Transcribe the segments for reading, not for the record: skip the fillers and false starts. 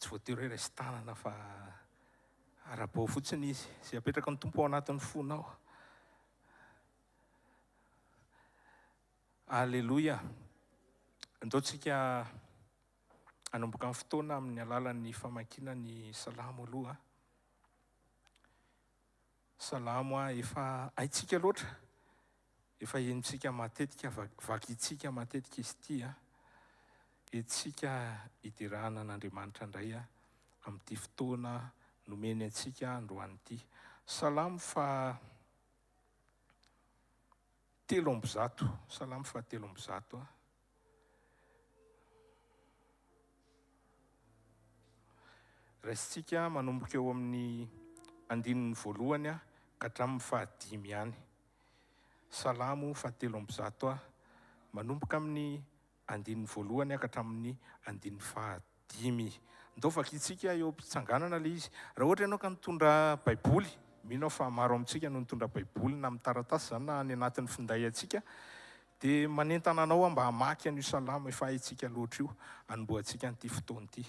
Tsy voatery hoe raisin-tanana fa arabao fotsiny izy. Izay apetraky ny Tompo ao anatin'ny fonao. Aleloia. Andao tsika hanomboka ny fotoana amin'ny alalan'ny famakiana ny salamo aloha. Salamo efa haintsika loatra, efa henontsika matetika, vakintsika matetika izy ity. Entintsika hiderana an'Andriamanitra indray amin'ity fotoana nomeny antsika androany ity. Salamo faha 103, Salamo faha 103. Raisintsika manomboka eo amin'ny andininy voalohany ka hatramin'ny fahadimy ihany. Salamo faha 103, manomboka amin'ny andininy voalohany ka hatramin'ny andininy fahadimy. Ndao vakintsika eo am-pitsanganana ilay izy. Raha ohatra ianao ka nitondra Baiboly, mino aho fa maro amintsika no nitondra Baiboly na amin'ny taratasy izany na any anatin'ny finday antsika, dia manentana anao aho mba hamaky an'io salamo efa haintsika loatra io, hanombohantsika an'ity fotoana ity.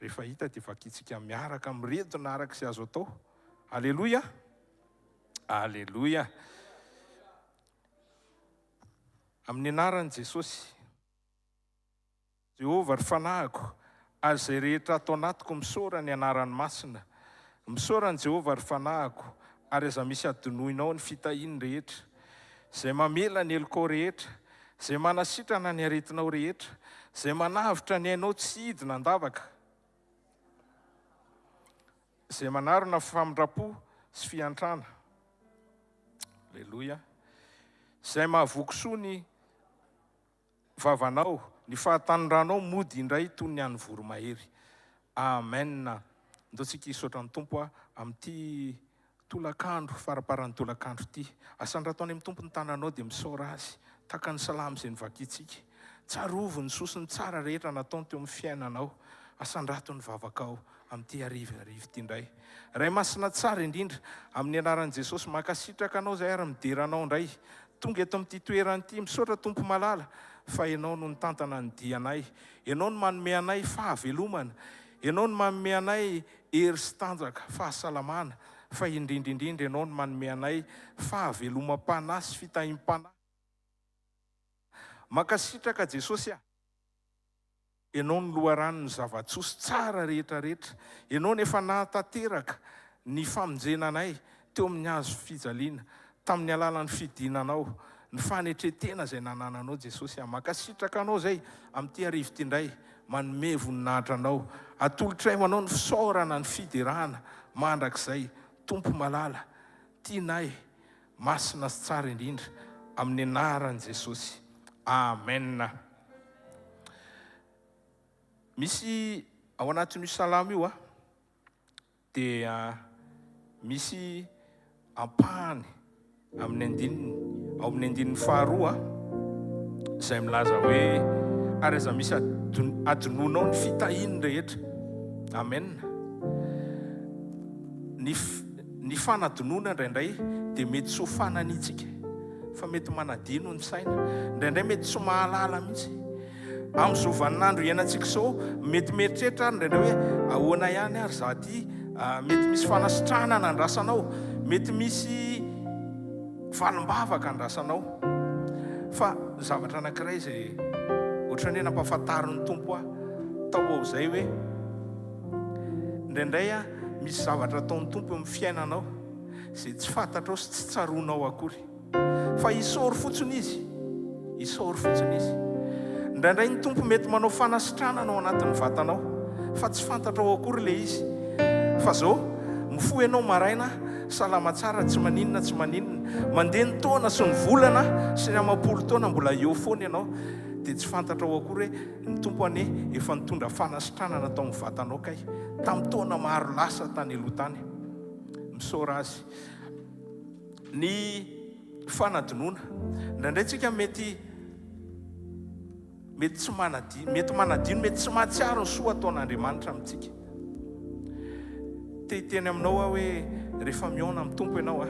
Rehefa hita dia vakintsika miaraka miredona araka izay azo atao. Aleloia! Aleloia! Amin'ny anaran'i Jesosy. Jehovah, ry fanahiko, ary izay rehetra ato anatiko misaora ny anarany masina. Misaora an'i Jehovah, ry fanahiko, ary aza misy hadinoinao ny fitahiany rehetra, izay mamela ny helokao rehetra, izay manasitrana ny aretinao rehetra, izay manavotra ny ainao tsy hidina an-davaka, izay manarona famindram-po sy fiantrana. Aleloia. Izay mahavoky soa ny vavanao, ny fahatanoranao mody indray toy ny an'ny voromahery. Amen. Ndao tsika hisaotra ny Tompo amin'ity tolakandro, faramparan'ny tolakandro ity. Asandrato any amin'ny Tompo ny tananao dia misaora Azy, tahaka ny salamo izay novakintsika. Tsarovy ny soa sy ny tsara rehetra nataony teo amin'ny fiainanao. Asandrato ny vavakao amin'ity hariva hariva ity indray. Ray Masina tsara indrindra, amin'ny anaran'i Jesosy, mankasitraka Anao izahay ary midera Anao indray. Tonga eto amin'ity toerana ity, misaotra Tompo malala fa Ianao no nitantana ny dianay. Ianao no manome anay fahavelomana. Ianao no manome anay hery sy tanjaka, fahasalamana, fa indrindra indrindra Ianao no manome anay fahavelomam-panahy sy fitahiam-panahy. Mankasitraka Jesosy a! Ianao no loharanon'ny zava-tsoa sy tsara rehetra rehetra. Ianao no efa nahatanteraka ny famonjena anay teo amin'ny hazo fijaliana tamin'ny alalan'ny fidinanao, ny fanetren-tena izay nanananao Jesosy a. Mankasitraka Anao izay amin'ity hariva ity indray, manome voninahitra Anao. Atolotray ho Anao ny fisaorana, ny fiderana mandrakizay. Tompo malala, tianay, masina sy tsara indrindra, amin'ny anaran'i Jesosy. Amen. Misy ao anatin'io salamo io dia misy ampahany amin'ny andininy, ao amin'ny andininy faharoa izay milaza hoe ary aza misy adinoanao ny fitahiany rehetra. Amen. Ny ny fanadinoana indraindray dia mety tsy ho fananitsika fa mety manadino ny saina. Indraindray mety tsy mahalala mihitsy. Amin'izao vaninandro iainantsika izao, mety mieritreritra ary indraindray hoe ahoana ihany ary za ty, mety misy fanasitranana andrasanao, mety misy valim-bavaka andrasanao. Fa ny zavatra anankiray izay ohatran'ny hoe nampahafantarin'ny Tompo ahy tao ao izay hoe indraindray misy zavatra ataon'ny Tompo eo amin'ny fiainanao izay tsy fantatrao sy tsy tsaroanao akory. Fa isaory fotsiny izy. Isaory fotsiny izy. Indraindray ny Tompo mety manao fanasitranana ao anatin'ny vatanao, fa tsy fantatrao akory ilay izy. Fa zao, mifoha ianao maraina, salama tsara, tsy maninona tsy maninona. Mandeha ny taona sy ny volana sy ny amam-polo taona mbola eo foana ianao, dia tsy fantatrao akory hoe ny Tompo anie efa nitondra fanasitranana tao amin'ny vatanao kay, tamin'ny taona maro lasa tany aloha tany. Misaora Azy. Ny fanadinoana. Indraindray tsika mety mety tsy manadino, mety manadino, mety tsy mahatsiaro ny soa ataon'Andriamanitra amintsika. Te hiteny aminao aho hoe rehefa mihaona amin'ny Tompo ianao a,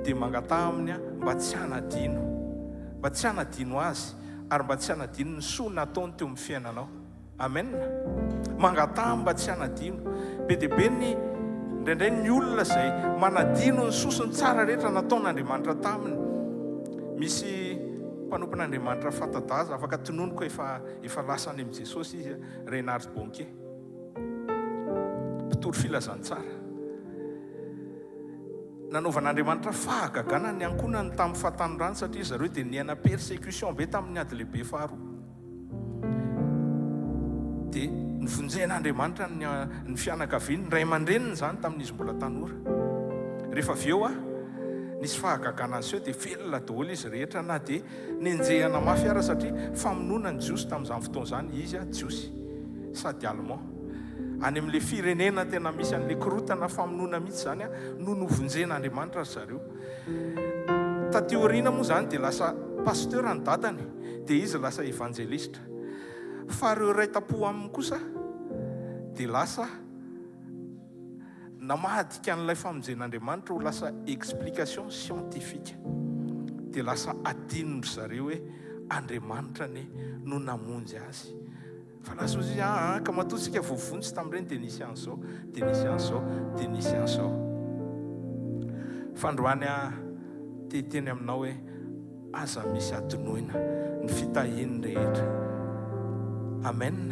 dia mangataha aminy mba tsy hanadino, mba tsy hanadino azy ary mba tsy hanadino ny soa nataony teo amin'ny fiainanao. Amen. Mangataha mba tsy hanadino. Be dia be ny indraindray ny olona izay manadino ny soa sy ny tsara rehetra nataon'Andriamanitra taminy. Misy mpanompon'Andriamanitra fanta-daza afaka tononiko efa efa lasa any amin'i Jesosy izy, Reinhard Bonnke. Mpitory filazantsara. Nanaovan'Andriamanitra fahagagana ny ankohonany tamin'ny fahatanorany satria zareo dia niaina persécution be tamin'ny ady lehibe faharoa. Dia novonjen'Andriamanitra ny ny fianakaviany, ny ray aman-dreniny izany tamin'izy mbola tanora. Rehefa avy eo, nisy fahagagana niseho dia velona daholo izy rehetra na dia nenjehina mafy ara satria famonoana ny Jiosy tamin'izany fotoana izany, izy Jiosy sady Allemand. Any amin'ilay firenena tena misy an'ilay korontana famonoana mihitsy izany no novonjen'Andriamanitra ry zareo. Taty aoriana moa izany dia lasa pasteur ny dadany dia izy lasa evanjelistra. Fa ireo iray tampo aminy kosa dia lasa namadika an'ilay famonjen'Andriamanitra ho lasa explication scientifique. Dia lasa adinondry zareo hoe Andriamanitra anie no namonjy azy. Fa lasa ozy izy, aa ka matoa tsika voavonjy tamin'ireny dia nisy an'izao, dia nisy an'izao, dia nisy an'izao. Fa androany aho te hiteny aminao hoe aza misy adinoina ny fitahiany rehetra. Amen.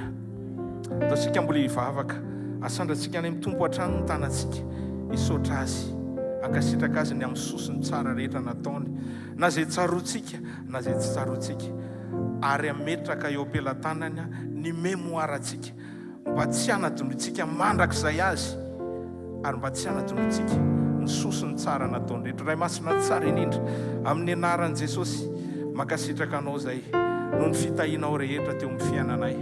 Ataontsika mbola hivavaka. Asandratsika any amin'ny Tompo hatrany ny tanantsika. Hisaotra Azy. Hankasitraka Azy ny amin'ny soa sy ny tsara rehetra nataony. Na izay tsaroantsika na izay tsy tsaroantsika. Ary hametraka eo am-pelatanany ny memoarantsika mba tsy hanadinointsika mandrakizay Azy ary mba tsy hanadinointsika ny soa sy ny tsara nataony rehetra. Ray Masina tsara indrindra, amin'ny anaran'i Jesosy, mankasitraka Anao izay noho ny fitahianao rehetra teo amin'ny fiainanay.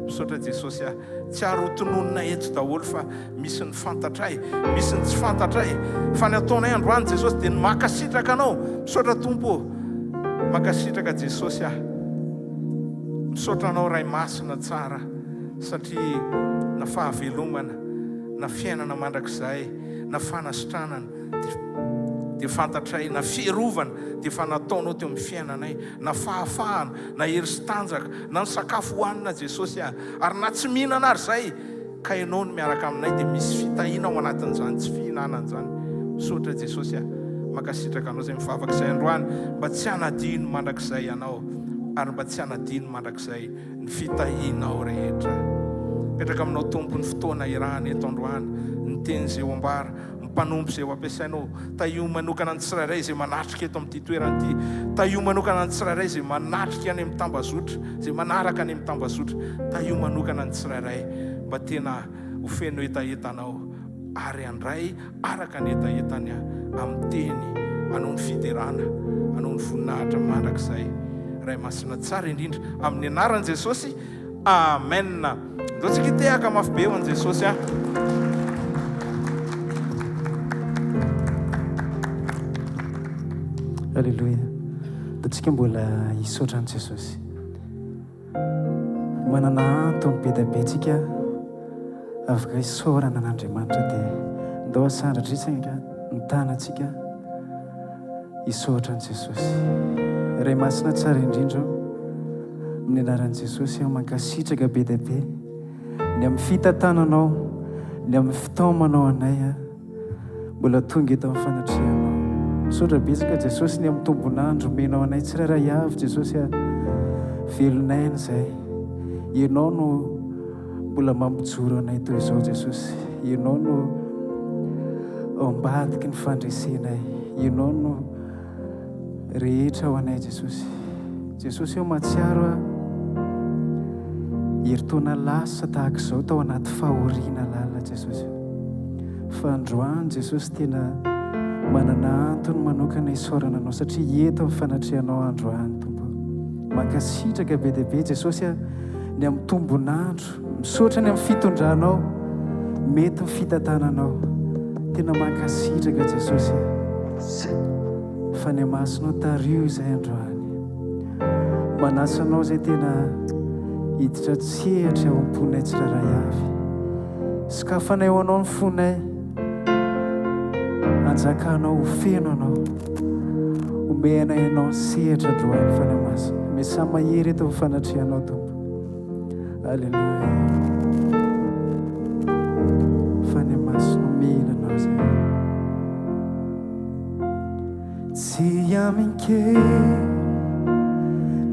Misaotra Jesosy a. Tsy ary ho tononina eto daholo fa misy ny fantatray, misy ny tsy fantatray. Fa ny ataonay androany Jesosy dia ny mankasitraka Anao. Misaotra Tompo ô. Mankasitraka Jesosy a. Misaotra Anao Ray Masina tsara satria na fahavelomana na fiainana mandrakizay na fanasitranana dia fantatray na fiarovana dia efa nataonao teo amin'ny fiainanay na fahafahana na hery sy tanjaka na ny sakafo hohanina Jesosy a ary na tsy mihinana ary izay ka ianao no miaraka aminay dia misy fitahiana ao anatin'izany tsy fihinanana izany. Misaotra Jesosy a. Mankasitraka anao izay mivavaka izay androany mba tsy hanadino mandrakizay anao ary mba tsy hanadino mandrakizay ny fitahianao rehetra. Mipetraka aminao Tompo ny fotoana irahana eto androany, ny teny izay ho ambara, ny mpanompo izay ho ampiasainao. Tahio manokana ny tsirairay izay manatrika eto amin'ity toerana ity. Tahio manokana ny tsirairay izay manatrika any amin'ny tambazotra, izay manaraka any amin'ny tambazotra. Tahio manokana ny tsirairay mba tena ho feno hetaheta Anao ary handray araka ny hetahetany amin'ny teny, hanao ny fiderana, hanao ny voninahitra mandrakizay. Ray Masina tsara indrindra, amin'ny anaran'i Jesosy, Amen. Ndao tsika hitehaka mafy be ho an'i Jesosy a. Alléluia. Ndao tsika mbola hisaotra an'i Jesosy. Manana antony be dia be tsika afaka hisaorana an'Andriamanitra dia ndao asandratra isika ny tanantsika hisaotra an'i Jesosy. Ray Masina tsara indrindra ô, amin'ny anaran'i Jesosy aho mankasitraka be dia be ny amin'ny fitantananao, ny amin'ny fitaomanao anay aho. Mbola tonga eto amin'ny fanatrehanao. Misaotra betsaka Jesosy ny amin'ny tombon'andro omenao anay tsirairay avy Jesosy a. Velon'aina izay. Ianao no mbola mampijoro anay toy izao Jesosy. Ianao no ao ambadiky ny fandresenay. Ianao no rehetra ho anay Jesosy. Jesosy eo mahatsiaro aho herintaona lasa tahaka izao tao anaty fahoriana lalina Jesosy. Fa androany Jesosy tena manana antony manokana isaorana anao satria eto amin'ny fanatrehanao androany Tompo. Mankasitraka be dia be Jesosy a ny amin'ny tombon'andro Misaotra ny amin'ny fitondranao, mety ny fitantananao. Tena mankasitraka Jesosy a. Fanahy Masinao tariho izay androany. Manasa anao izay tena hiditra an-tsehatra ao am-ponay tsirairay avy. Sokafanay ho anao ny fonay. Anjakanao ho feno anao. Omeanay anao ny sehatra androany Fanahy Masina. Miasà mahery eto amin'ny fanatrehanao Tompo. Aleloia. Fanahy Masina mila anao izahay. Tsy amin-kery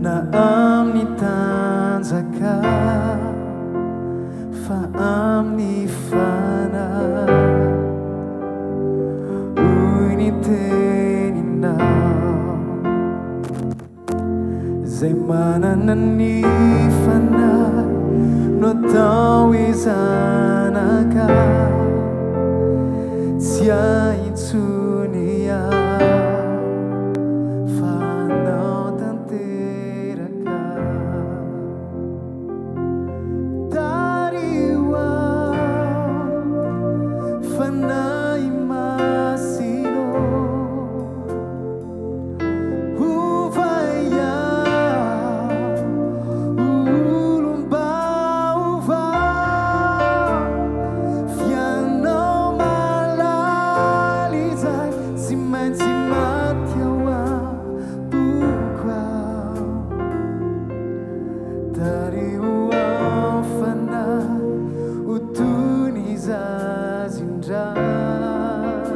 na amin'ny tanjaka fa amin'ny Fanahy. Hoy ny teninao. Izay manana ny Fanahy no atao hoe zanaka. Tsy ahy intsony aho fa anao tanteraka. Tariho aho Fanahy Masina ô. Ovay aho ho olom-baovao, f'ianao mahalala izay tsy maintsy maty ao am-poko ao. Tariho aho fanahy ho toy ny zaza indray.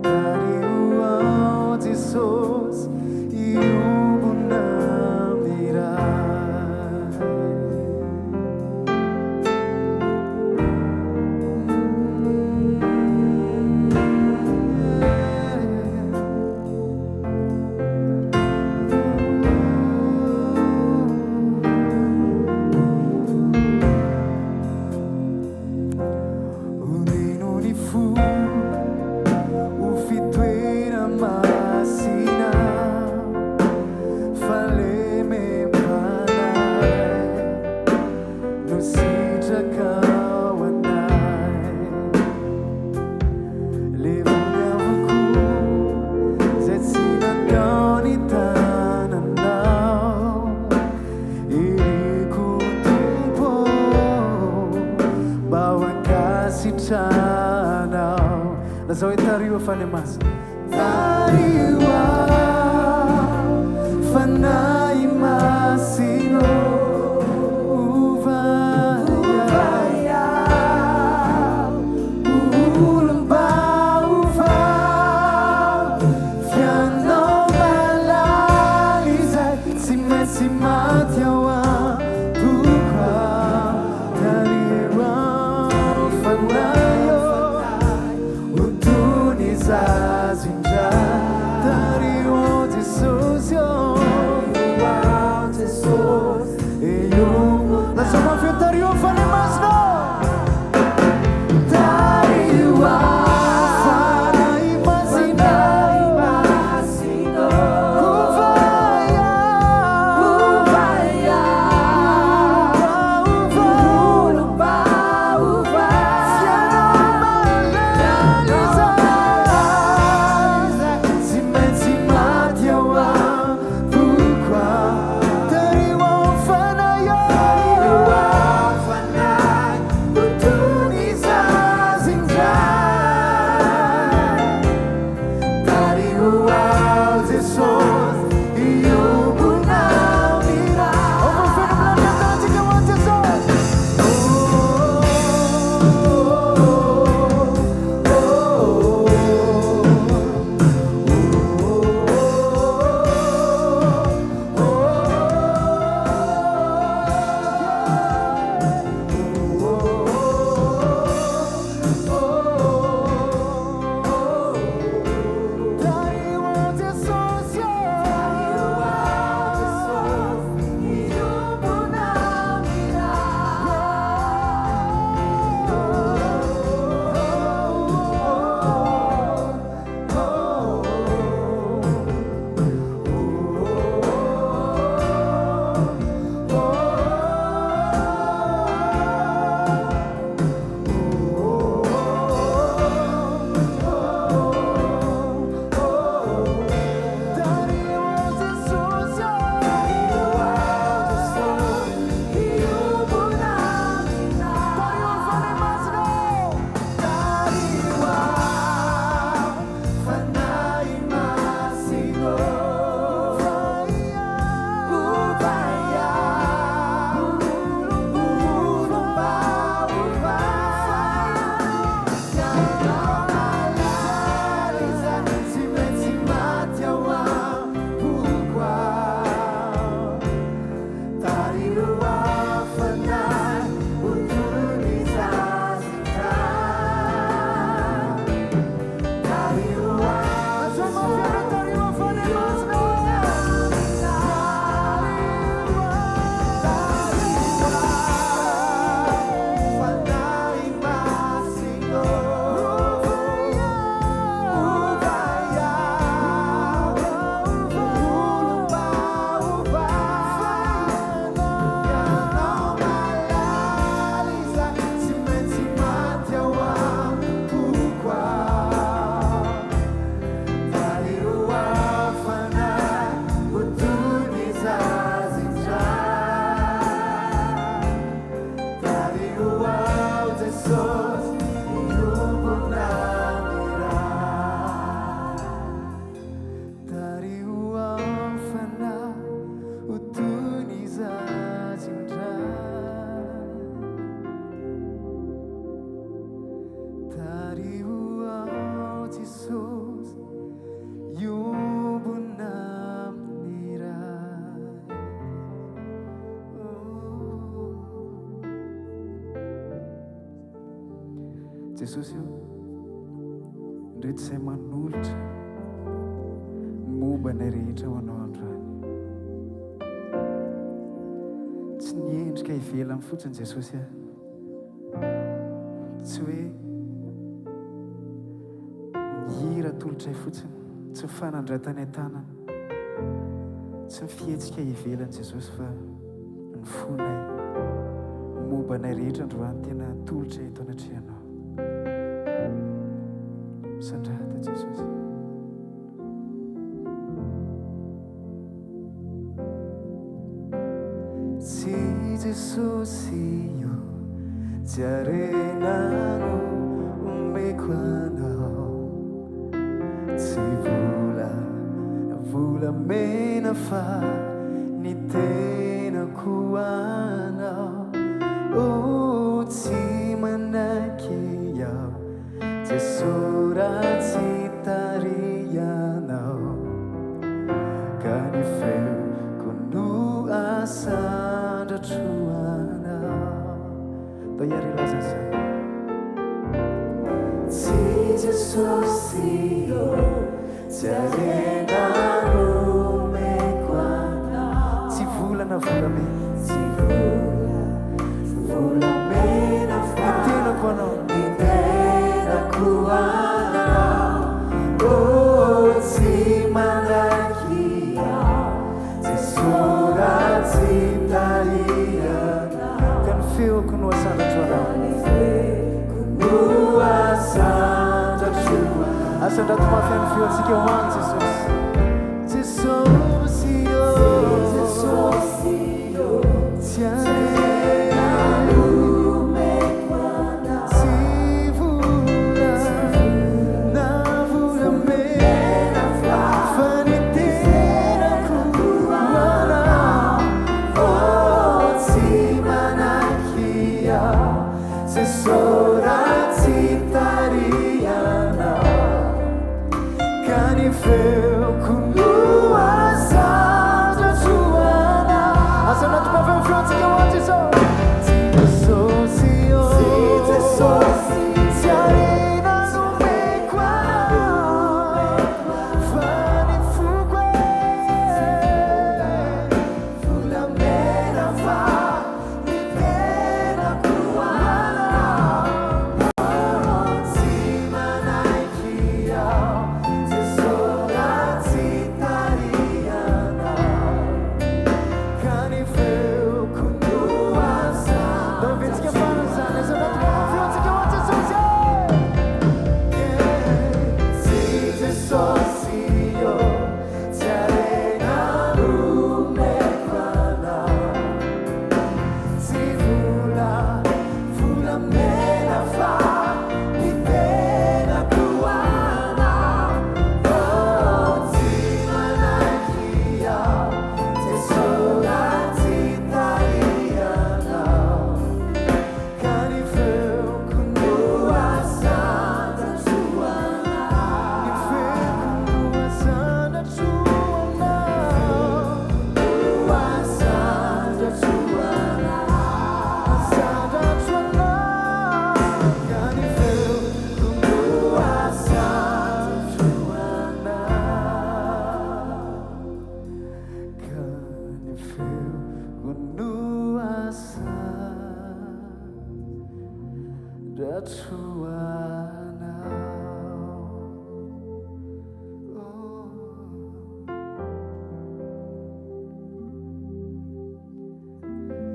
Tariho aho Jesosy hiombona amin'ny Ray. Oneno ny foko ho fitoera-masina, fahalemem-panahy no sitrakao anay. Levony avokoa izay tsy nataon'ny tananao. Iriko Tompo mba ho ankasitrahanao. Lazao hoe tariho Fanahy Masina. Tariho aho Fanahy Masina ovay aho olom-baovao f'ianao mahalala izay tsy maintsy maty ao am-poko ao. Tariho aho Fanahy ô ho toy ny zaza indray. Jesosy ô, indreto izay manolotra ny momba anay rehetra ho Anao androany. Tsy ny endrika ivelany fotsiny Jesosy a. Tsy hoe ny hira atolotray fotsiny, tsy ny fanandratanay tanana, tsy ny fihetsika ivelany Jesosy fa ny fonay, ny momba anay rehetra androany tena atolotra eto anatrehanao. Misandrata Jesosy. Tsy Jesosy io, tsy harena no omeko anao. Tsy vola na volamena fa ny tenako ho anao. Oh, tsy manaiky aho Jesoa raha tsy tarihanao. Ka ny feoko no asandratro anao. Ndao hiary hilaza an'izany. Tsy Jesosy ô, tsy harena no omeko anao. Tsy vola na volamena. Tsy vola, volamena fa. Ny tenako anao. Ny tenako anao. Oh, tsy manaiky aho, Jesoa raha tsy tarihanao. Ka ny feoko no asandratro anao. Ka ny feoko no asandratro anao. Asandrato mafy ny feontsika ho an'i Jesosy. Jesosy ô. Jesosy ô. Tsy harena omeko anao. Tsy vola na volamena fa ny tenako ho anao. Oh, tsy manaiky aho, Jeso raha tsy tarihanao. Ka ny feoko no asandratro anao. Asandratro mafy ny feontsika ho an'i Jesosy. Jesosy ô. Jesosy. Tsy harena no omeko anao. Fa ny foko e. Volamena fa ny tenako ho anao. Tsy manaiky aho Jeso raha tsy tarihanao. Ka ny feoko no asa. Ndao heverintsika farany izany. Aiza anaty vava feontsika ho an'i Jesosy e! Yeah. Tsy Jesosy ô, tsy harena no omeko anao. Tsy vola, volamena fa ny tenako ho anao. Oh, tsy manaiky aho, Jeso raha tsy tarihanao. Ka ny feoko no asandratro anao. Ny feoko no asandratro anao. No asandratro anao. Asandratro anao. Ka ny feoko no asandratro anao. Ka ny feoko no asandratro anao. Oh.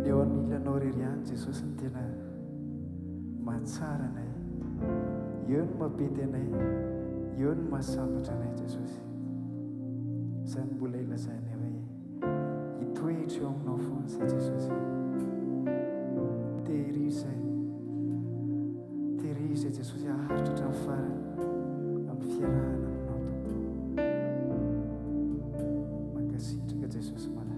Ny eo anilanao irery ihany Jesosy no tena mahatsara anay. Eo no mampety anay, eo no mahasambatra anay Jesosy. Izany mbola ilazainay hoe hitoetra eo aminao foana izay Jesosy. Tehirizo izay. Tehirizo izay Jesosy haharitra hatramin'ny farany amin'ny fiarahana aminao Tompo. Mankasitraka Jesosy malala.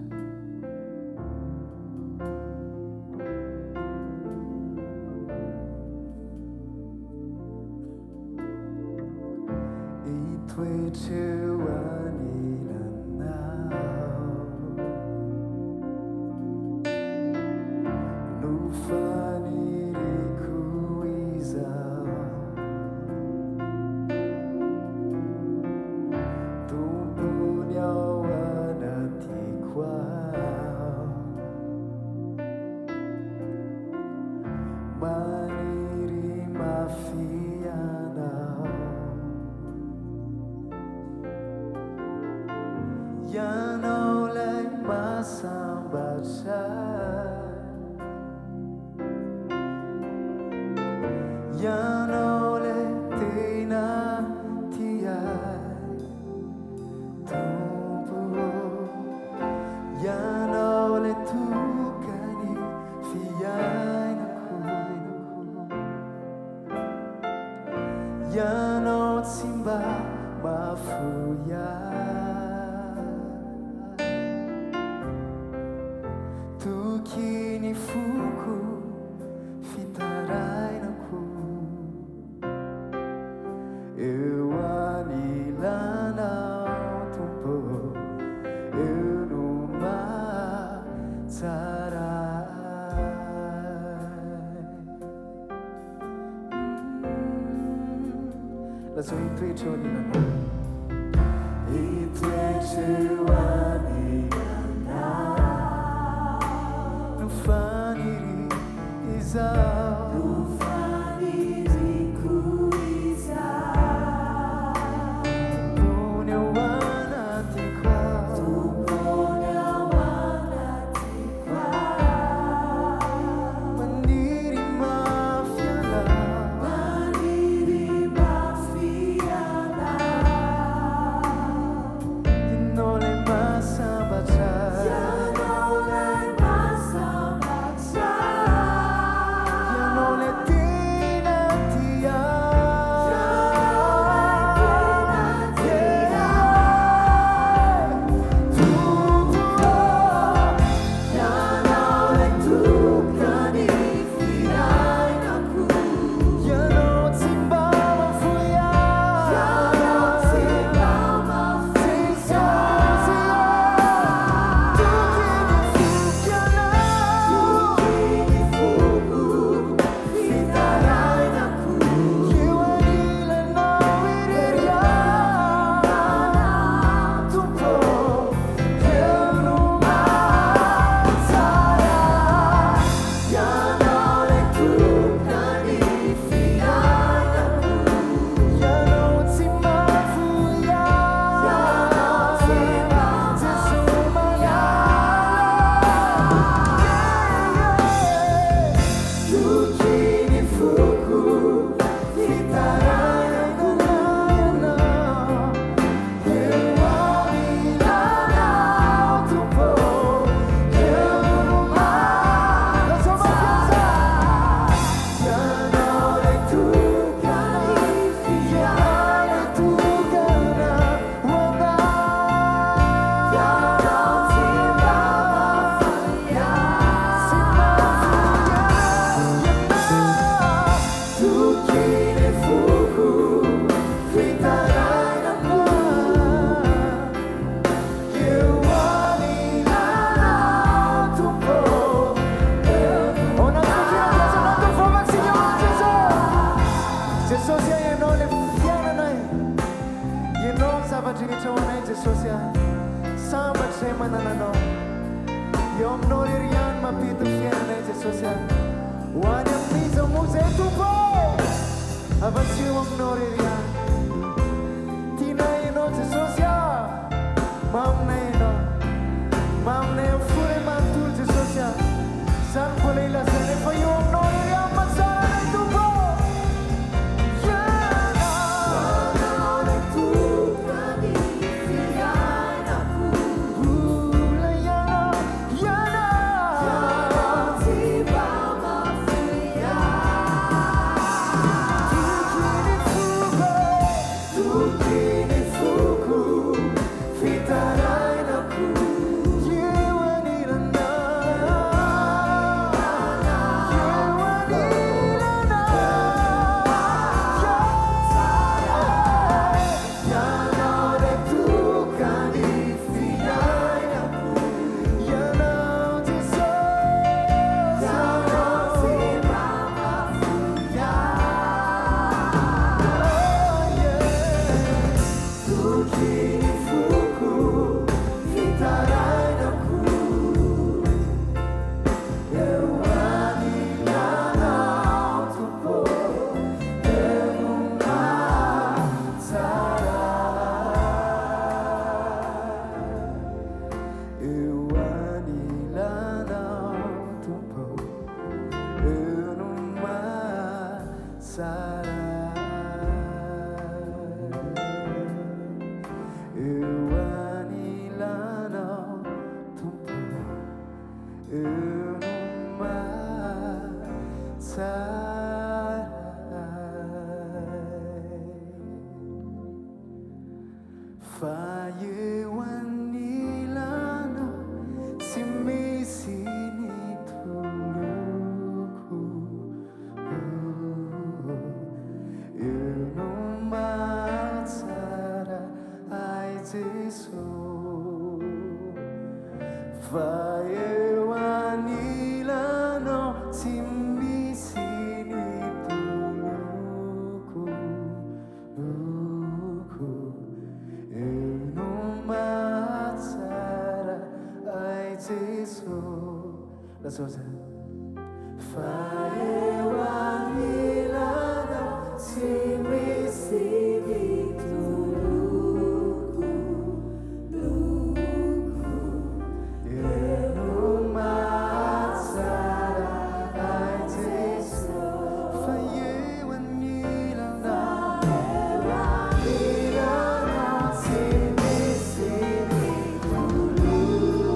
Hitoetra eo anilanao no faniriako izao. Maniry mafy Anao. Ianao 'lay mahasambatra ahy. Ianao 'lay tena tia ahy, Tompo ô. Ianao 'lay tokany fiainako. Ianao tsy mba mahafoy ahy. Toky ny foko, fitarainako. Eo anilanao, Tompo, eo no mahatsara ahy. Lazao hitoetra eo anilanao. Hitoetra eo anilanao no faniriako izao. No faniriako izao. Tompony ao anatiko ao. Tompony ao anatiko ao. Maniry mafy Anao. Maniry mafy Anao. Ianao 'lay mahasambatra. Ianao 'lay mahasambatra. Ianao 'lay tena tia. Ianao 'lay tena tia. Tompo, Ianao 'lay tokany fiainako. Ianao tsy mba mahafoy ahy. Ianao tsy mba mahafoy ahy. Toky ny foko Ianao. Toky ny foko, fitarainako. Eo anilanao irery ahy. Tompo, eo no mahatsara. Ianao 'lay tokany fiainako. Ianao tsy mahafoy ahy. Ianao tsy mba Jesosy malala. Toky ny foko, fitarainako. Eo anilanao, Tompo, eo no mahatsara. Ianao 'lay tokany fiainako. Tokana ho anao. Ianao tsy mba mahafoy ahy. Tsy mahafoy ahy. Toky ny foko, fitarainako. Eo anilanao, Tompo. Ao anaty fikiram-piasana Tompo, vaksika ho an'i Jesosy. Jesosy a, Ianao 'lay fiainanay. Ianao ny zava-drehetra ho anay, Jesosy a. Sambatra izay manana Anao. Eo aminao irery ihany mampety ny fiainanay, Jesosy a. Ho any amin'iza moa izay, Tompo? Afa-tsy eo aminao irery ihany. Tianay Ianao, Jesosy a. Maminay Ianao. Maminay amin'ny fo ray manontolo, Jesosy a. Zany mbola ilazanay fa eo aminao irery ihany mahatsara anay, Tompo. Ianao. Ianao 'lay tokany fiainako. Mbola Ianao, Ianao Ianao. tsy mba mahafoy ahy. Toky ny foko. Eo no mahatsara ahy. Eo anilanao Tompo, eo no mahatsara ahy. Fa eo anilanao tsy misy ny toloko. Eo no mahatsara ahy Jeso. Fa eo anilanao tsy misy ny toloko. Oko eo no mahatsara ahy Jeso. Lazao zany. Fa eo anilanao tsy misy ny toloko. Eo no mahatsara ahy Jeso. Fa eo anilanao. Anilanao tsy misy ny toloko.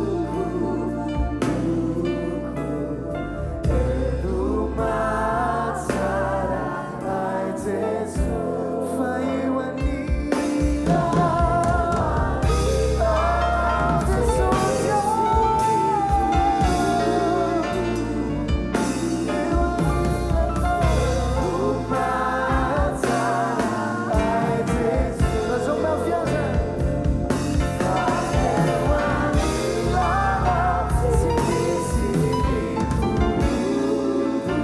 Eo no mahatsara ahy Jeso. Fa eo anilanao Jesosy ô. Eo anilanao mahatsara ahy Jeso. Lazao mafy aza. Fa eo anilanao tsy misy ny toloko.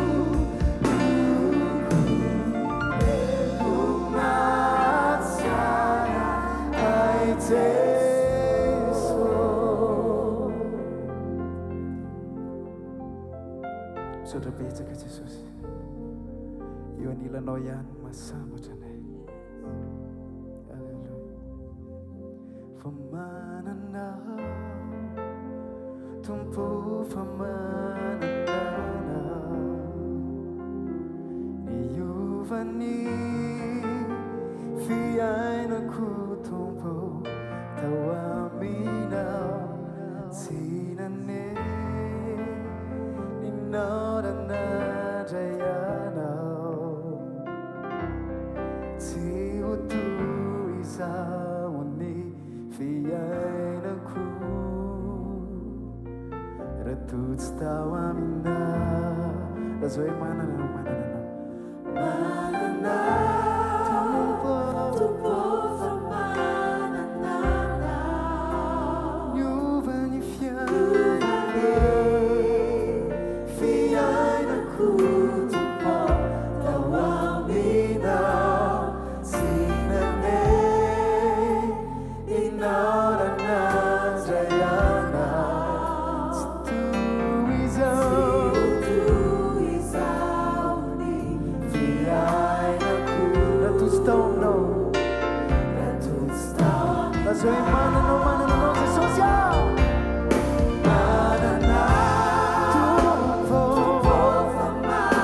Eo mahatsara ahy Jeso. Misaotra betsaka Jesosy. Eo anilanao ihany no mahasambatra anay. Alléluia. Fa manana Tompo fa manana Niova ny fiainako Tompo tao aminao tsy nanenina raha nandray anao tsy ho toy izao ny fiainako raha toa tsy tao aminao. Lazao hoe manana anao, manana anao. Manana Tompo, Tompo fa manana anao. Niova ny fiainako. Fiainako Tompo tao aminao tsy nanenina raha nandray anao Tsy toy izao toy izao ny fiainako raha toa tsy tao aminao. Raha toa tsy tao Lazao hoe manana anao, manana anao Jesosy ah. Manana Tompo Tompo fa manana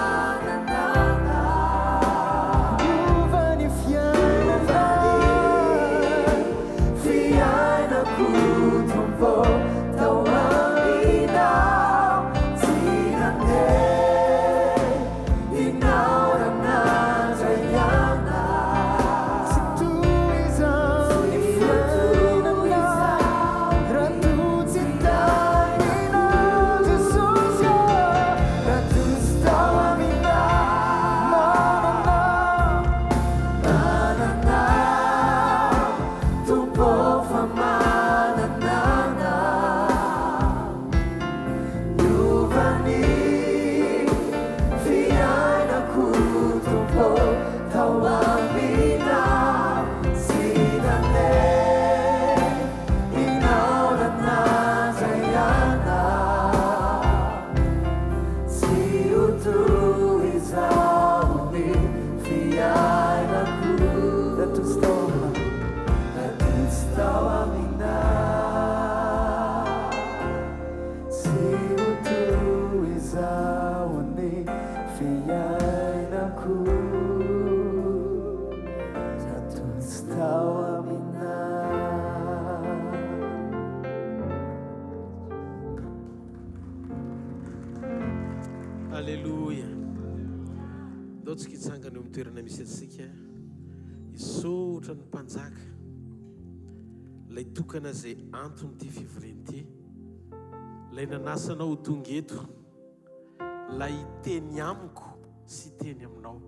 Aleloia. Ndao tsika hitsangana eo amin'ny toerana misy antsika. Hisaotra ny Mpanjaka, ilay tokana izay anton'ity fivoriana ity, ilay nanasa anao ho tonga eto, ilay hiteny amiko sy hiteny aminao.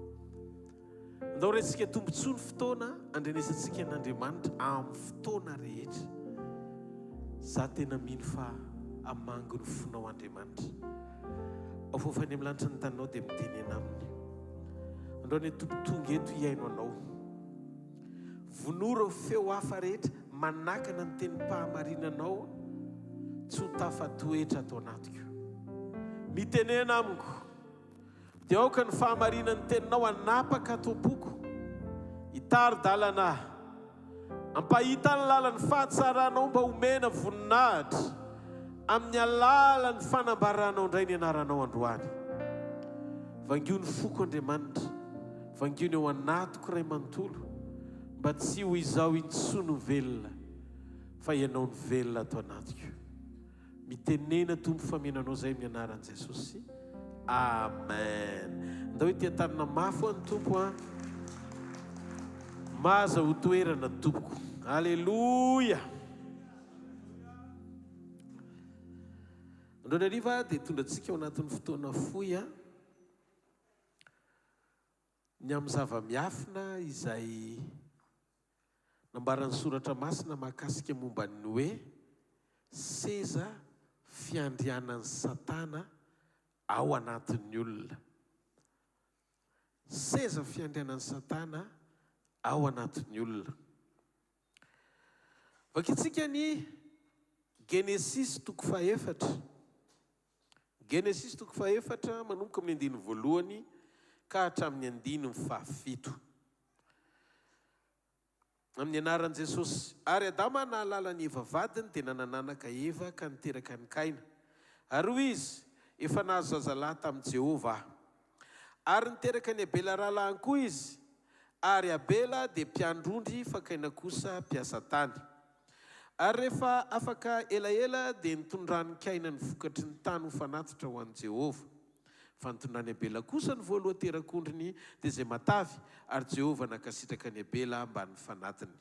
Andao raintsika tombontsoa ny fotoana andrenesantsika an'Andriamanitra amin'ny fotoana rehetra. Za tena mino fa hamangy ny fonao Andriamanitra. Ao fôfa any amin'ny lanitra ny taninao dia mitenena aminy. Andao anie Tompo tonga eto hihaino anao. Vonoa ireo feo hafa rehetra manakana ny tenim-pahamarinanao tsy ho tafatoetra ato anatiko. Mitenena amiko. Dia aoka ny fahamarinan'ny teninao hanapaka ato am-poko, hitari-dalana ahy, hampahita ny lalan'ny fahatsaranao mba homena voninahitra amin'ny alalan'ny fanambaranao indray ny anaranao androany. Vangio ny foko Andriamanitra, vangio ny ao anatiko iray manontolo, mba tsy ho izaho intsony no velona, fa Ianao no velona ato anatiko. Mitenena Tompo fa mino anao zay amin'ny anaran'i Jesosy. Amen. Ndao hitia tanana mafy ho an'ny Tompo an. Maza ho toerana tompoko. Aleloia. Androany hariva dia hitondra antsika ao anatin'ny fotoana fohy an. Ny amin'ny zava-miafina izay Nambaran'ny Soratra Masina mahakasika momba ny hoe seza fiandrianan'i Satana ao anatin'ny olona. Seza fiandrianan'i Satana ao anatin'ny olona. Vakintsika ny Genesisy toko fahefatra. Genesisy toko fahefatra manomboka amin'ny andininy voalohany ka hatramin'ny andininy fahafito. Amin'ny anaran'i Jesosy. Ary Adama nahalala an'i Eva vadiny, dia nanan'anaka Eva ka niteraka an'i Kaina. Ary hoy izy, Efa nahazo zazalahy tamin'i Jehovah aho. Ary niteraka an'i Abela rahalahiny koa izy. Ary Abela dia mpiandry ondry fa Kaina kosa mpiasa tany. Ary rehefa afaka elaela dia nitondran'i Kaina ny vokatry ny tany ho fanatitra ho an'i Jehovah. Fa nitondran'i Abela kosa ny voalohan-terak'ondriny, dia izay matavy, ary Jehovah nankasitraka an'i Abela mbanin'ny fanatiny.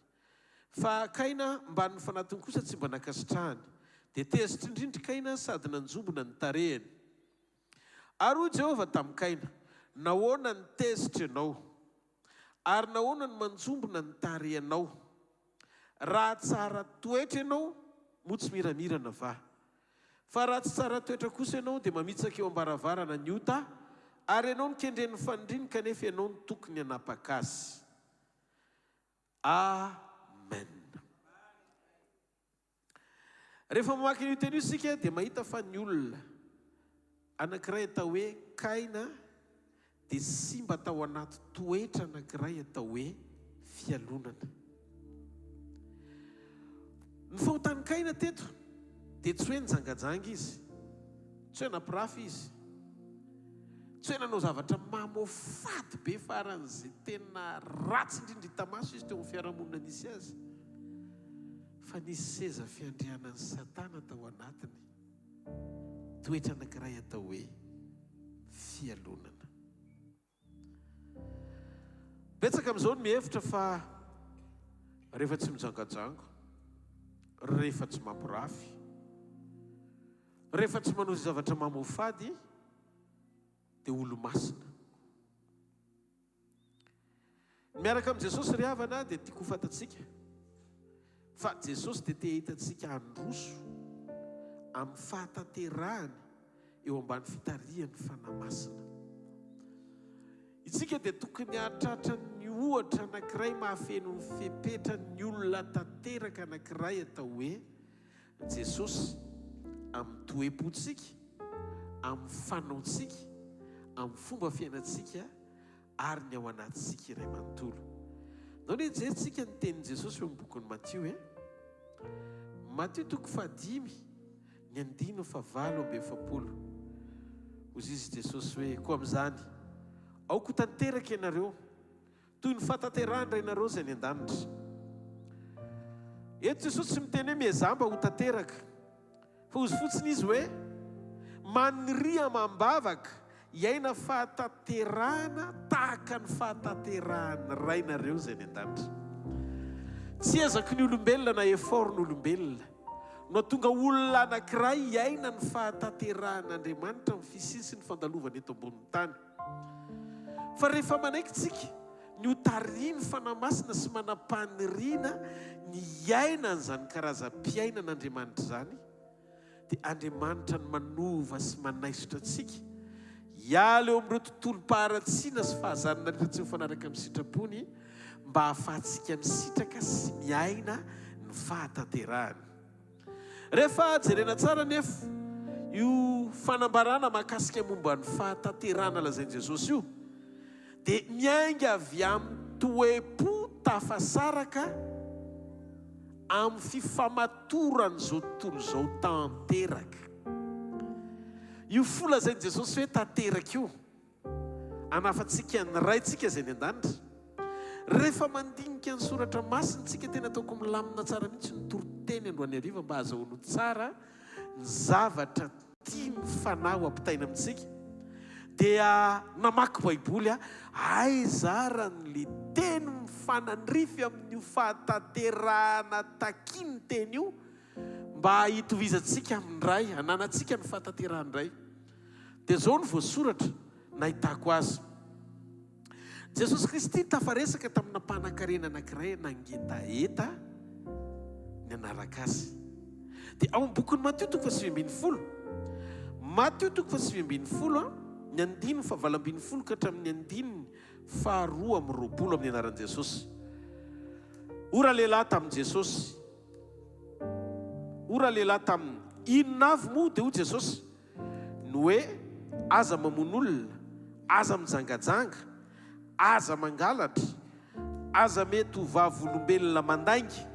Fa Kaina mbanin'ny fanatiny kosa tsy mba nankasitrahany. Dia tezitra indrindra i Kaina sady nanjombona ny tarehiny. Ary hoy Jehovah tamin'i Kaina, Nahoana no tezitra ianao? Ary nahoana no manjombona ny tarehinao? Raha tsara toetra ianao, moa tsy miramirana va? Fa raha tsy tsara toetra kosa ianao, dia mamitsaka eo am-baravarana ny ota, ary ianao no kendren'ny fanindriny, kanefa ianao no tokony hanapaka azy. Amen. Rehefa mamaky an'io teny io isika dia mahita fa ny olona anankiray atao hoe Kaina dia simba tao anaty toetra anankiray atao hoe fialonana. Ny fahotan'i Kaina teto dia tsy hoe nijangajanga izy, tsy hoe nampirafy izy, tsy hoe nanao zavatra mamoafady be faran'izay tena ratsy indrindra hita maso izy teo amin'ny fiarahamonina nisy azy. Fa nisy seza fiandrianan'i Satana tao anatiny, toetra anankiray atao hoe fialonana. Betsaka amin'izao ny mihevitra fa rehefa tsy mijangajanga, rehefa tsy mampirafy, rehefa tsy manao izay zavatra mamoafady dia olo-masina. Ny miaraka amin'i Jesosy ry havana dia tiako ho fantatsika fa Jesosy dia te hahita antsika handroso amin'ny fahatanterahany eo ambany fitarihan'ny Fanahy Masina. Isika dia tokony hahatratra ny ohatra anankiray mahafeno ny fepetran'ny olona tanteraka anankiray atao hoe Jesosy amin'ny toe-pontsika, amin'ny fanaontsika, amin'ny fomba fiainantsika ary ny ao anatintsika iray manontolo. Ndao anie hijerintsika ny tenin'i Jesosy eo amin'ny bokin'i Matio e. Matio toko fahadimy, ny andininy fahavalo amby efapolo. Hoy izy Jesosy hoe, Koa amin'izany, aoka ho tanteraka ianareo, toy ny fahatanterahan'ny Rainareo izay any an-danitra. Eto Jesosy tsy miteny hoe miezaha mba ho tanteraka, fa hozy fotsiny Izy hoe, Maniria amam-bavaka. Hiaina fahatanterahana tahaka ny fahatanterahan'ny Rainareo izay any an-danitra. Tsy ezaky ny olombelona na effort ny olombelona no hahatonga olona anankiray hiaina ny fahatanterahan'Andriamanitra amin'ny fisiany sy ny fandalovany eto ambonin'ny tany. Fa rehefa manaiky tsika ny ho tarihin'ny Fanahy Masina sy manam-paniriana ny hiaina an'izany karazam-piainan'Andriamanitra izany, dia Andriamanitra no manova sy manaisotra antsika hiala eo amin'ireo tontolom-paharatsiana sy fahazarana rehetra tsy mifanaraka amin'ny sitrapony mba hahafahantsika misitraka sy miaina ny fahatanterahany. Rehefa jerena tsara anefa io fanambarana mahakasika momba ny fahatanterahana lazain'i Jesosy io, dia miainga avy amin'ny toe-po tafasaraka amin'ny fifamatoran'izao tontolo izao tanteraka. Io fo lazain'i Jesosy hoe tanteraka io, anafantsika ny Raintsika izay any an-danitra. Rehefa mandinika ny soratra masina isika, tena ataoko milamina tsara mihitsy ny toriteny androany hariva mba hahazahoanao tsara ny zavatra tian'ny Fanahy ho ampitaina amintsika, dia namaky Baiboly aho, aiza ara ny le teny mifanandrify amin'io fahatanterahana takian'ny teny io mba hitovizantsika amin'ny Ray, hananantsika ny fahatanterahan'ny Ray. Dia izao no voasoratra nahitako azy. Jesosy Kristy tafaresaka tamina mpanankarena anankiray nangetaheta ny hanaraka Azy. Dia ao amin'ny bokin'i Matio toko faha-19, Matio toko faha-19, ny andininy faha-18 ka hatramin'ny andininy faha-22 amin'ny anaran'i Jesosy. Hoy ralehilahy tamin'i Jesosy, hoy ralehilahy taminy, Inona avy moa? Dia hoy Jesosy, Ny hoe aza mamono olona, aza mijangajanga, aza mangalatra, aza mety ho vavolombelona mandainga,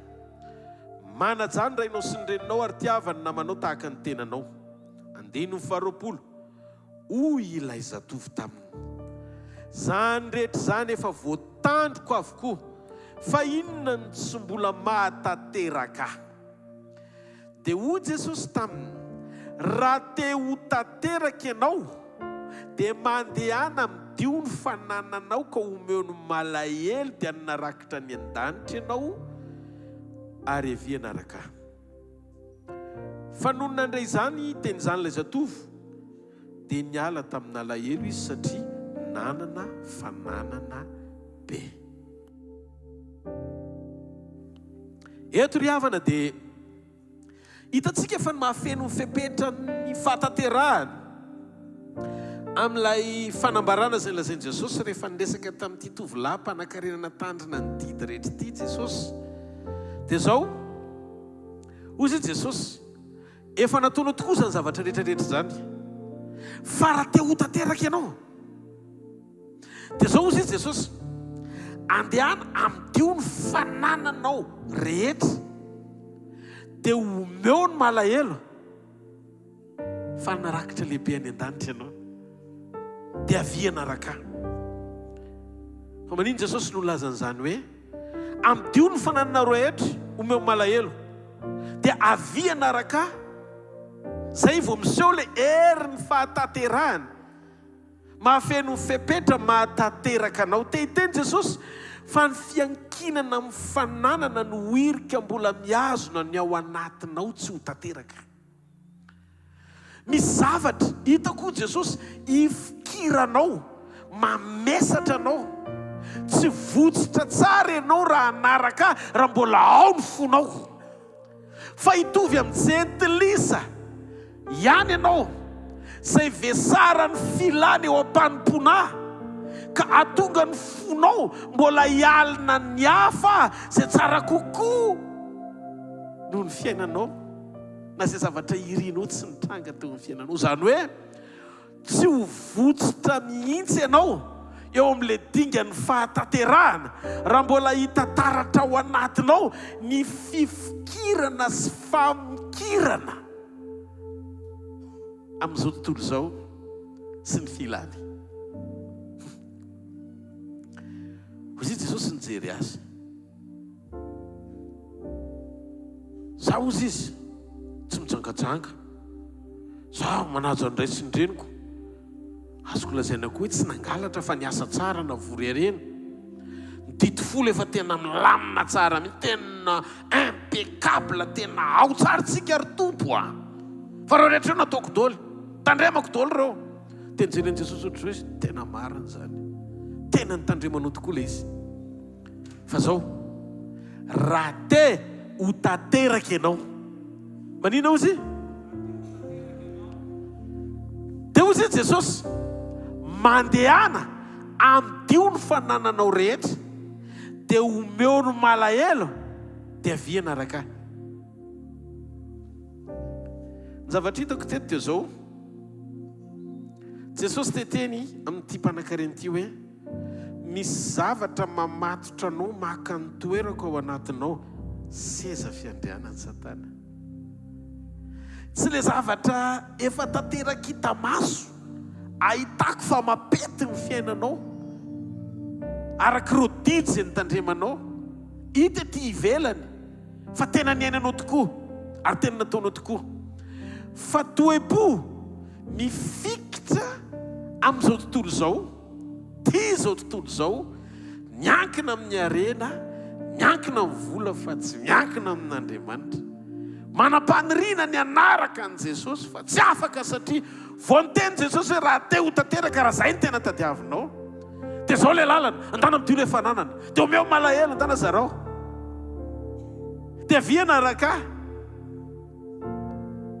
manajà ny rainao sy ny reninao ary tiava ny namanao tahaka ny tenanao. Andininy faharoapolo, Hoy ilay zatovo taminy, Izany rehetra izany efa voatandriko avokoa, fa inona no tsy mbola mahatanteraka ahy? Dia hoy Jesosy taminy, Raha te ho tanteraka ianao, dia mandehana amidio ny fanananao ka omeo ny malahelo dia hanarakitra any an-danitra ianao, ary avia hanaraka Ahy. Fa nony nandre izany teny izany ilay zatovo, dia niala tamin'alahelo izy satria nanana fananana be. Eto ry havana dia hitantsika fa ny mahafeno ny fepetran'ny fahatanterahana amin'ilay fanambarana izay lazain'i Jesosy rehefa niresaka tamin'ity tovolahy mpanankarena natandrina ny didy rehetra ity Jesosy dia izao, hoy izy Jesosy, efa nataonao tokoa izany zavatra rehetra rehetra izany, fa raha te ho tanteraka ianao, Dia izao hozy izy Jesosy, Andehana amidio ny fanananao rehetra, dia omeo ny malahelo, fa narakitra lehibe any an-danitra ianao. Dia avia hanaraka ahy. Fa manino Jesosy no nilaza an'izany hoe, Amidio ny fanananao rehetra, omeo ny malahelo, dia avia hanaraka ahy? Izay vao miseho ilay herin'ny fahatanterahana. Mahafeno ny fepetra mahatanteraka anao. Te hiteny Jesosy fa ny fiankinana amin'ny fananana no hirika mbola mihazona ny ao anatinao tsy ho tanteraka. Misy zavatra, hitako hoy Jesosy, ifikiranao, mamesatra anao. Tsy votsotra tsara ianao raha hanaraka Ahy raha mbola ao ny fonao. Fa hitovy amin'ny jentilisa ihany ianao, izay vesaran'ny filany eo am-panompoana Ahy, ka hahatonga ny fonao mbola hialona ny hafa izay tsara kokoa noho ny fiainanao, na izay zavatra irinao tsy nitranga teo amin'ny fiainanao. Izany hoe. Tsy ho votsotra mihitsy ianao eo amin'ilay dingan'ny fahatanterahana raha mbola hita taratra ao anatinao ny fifikirana sy famikirana amin'izao tontolo izao sy ny filany. Hoy Jesosy nijery azy. Za hozy izy tsy mijangajanga. Za manaja ny ray sy ny reniko. Azoko lazaina koa hoe tsy nangalatra fa niasa tsara navory harena. Ny didy folo efa tena milamina tsara mihitsy, tena impeccable, tena ao tsara tsika ry Tompo a! Fa ireo rehetra ireo nataoko daholo, tandremako daholo ireo. Dia nijeren'i Jesosy ohatr'izao izy, tena marina izany. Tena nitandremanao tokoa ilay izy. Fa zao, raha te ho tanteraka ianao, manina hozy? Dia hozy Jesosy, mandehana amidio ny fanananao rehetra, dia omeo ny malahelo, dia avia hanaraka ahy. Ny zavatra hitako teto dia zao, Jesosy te teny amin'ity mpanankarena ity hoe, Misy zavatra mamatotra anao maka ny toerako ao anatinao, seza fiandrianan'i Satana. Tsy ilay zavatra efa tanteraka hita maso ahitako fa mampety ny fiainanao araka ireo didy izay notandremanao, hita ety ivelany fa tena niainanao tokoa ary tena nataonao tokoa. Fa toe-po mifikitra amin'izao tontolo izao. Tia izao tontolo izao, miankina amin'ny harena, miankina amin'ny vola fa tsy miankina amin'Andriamanitra. Manam-paniriana ny hanaraka an'i Jesosy fa tsy afaka satria vao niteny Jesosy hoe raha te ho tanteraka, raha izay no tena tadiavinao, dia izao ilay lalana, andana midio ilay fananana, dia omeo malahelo, andana zarao, dia avia hanaraka ahy.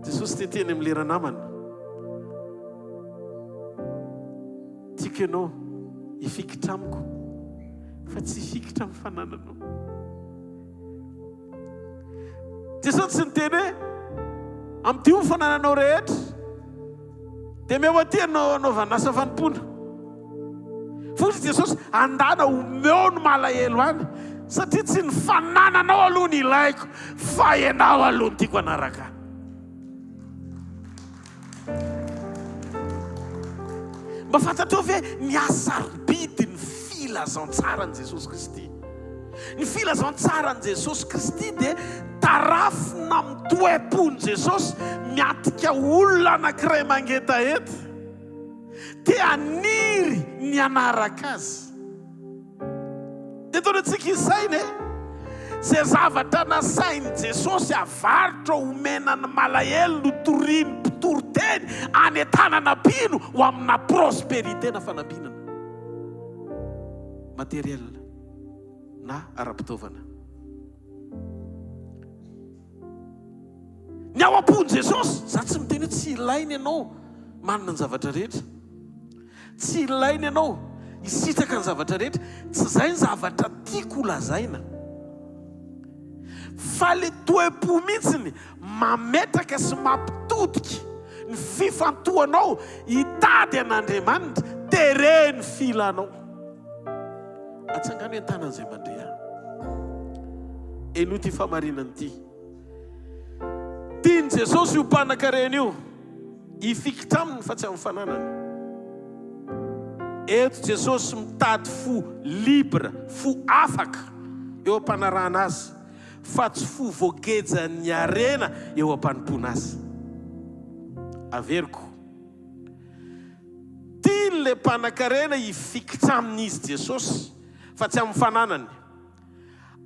Jesosy te teny amin'ny lera namana. Tiako ianao hifikitra amiko fa tsy hifikitra amin'ny fanananao. Jesosy tsy niteny hoe ampidio ny fanananao rehetra dia meo aty ianao anaovana asa fanompoana. Fa hoy Jesosy, andana omeo ny malahelo any satria tsy ny fanananao aloha ny ilaiko fa ianao aloha no tiako hanaraka. Mba fantatrao ve ny hasarobidin'ny filazantsaran'i Jesosy Kristy? Ny filazantsaran'i Jesosy Kristy dia tarafina amin'ny toe-pon'i Jesosy miatrika olona anankiray mangetaheta, te haniry ny hanaraka Azy. Dia ataony antsika hisaina e! Izay zavatra nasain'i Jesosy avarotra homena ny malahelo no torian'ny mpitory teny any an-tanana mpino ho amina prospérité na fanambinana matériel na ara-pitaovana. Ny ao am-pon'i Jesosy, za tsy miteny hoe tsy ilaina ianao manana ny zavatra rehetra. Tsy ilaina ianao hisitraka ny zavatra rehetra, tsy izay ny zavatra tiako ho lazaina. Fa le toe-po mihitsiny mametraka sy mampitodika ny fifantohanao hitady an'Andriamanitra, tereny filanao. Atsangano an-tanan'izay mandre ahy. Henoy ity fahamarinana ity. Tian'i Jesosy io mpanankarena io hifikitra aminy fa tsy amin'ny fananany. Eto Jesosy mitady fo libre, fo afaka eo am-panarahana Azy fa tsy fo voagejan'ny harena eo am-panompoana Azy. Averiko. Tian'ilay mpanankarena hifikitra aminy Izy Jesosy fa tsy amin'ny fananany.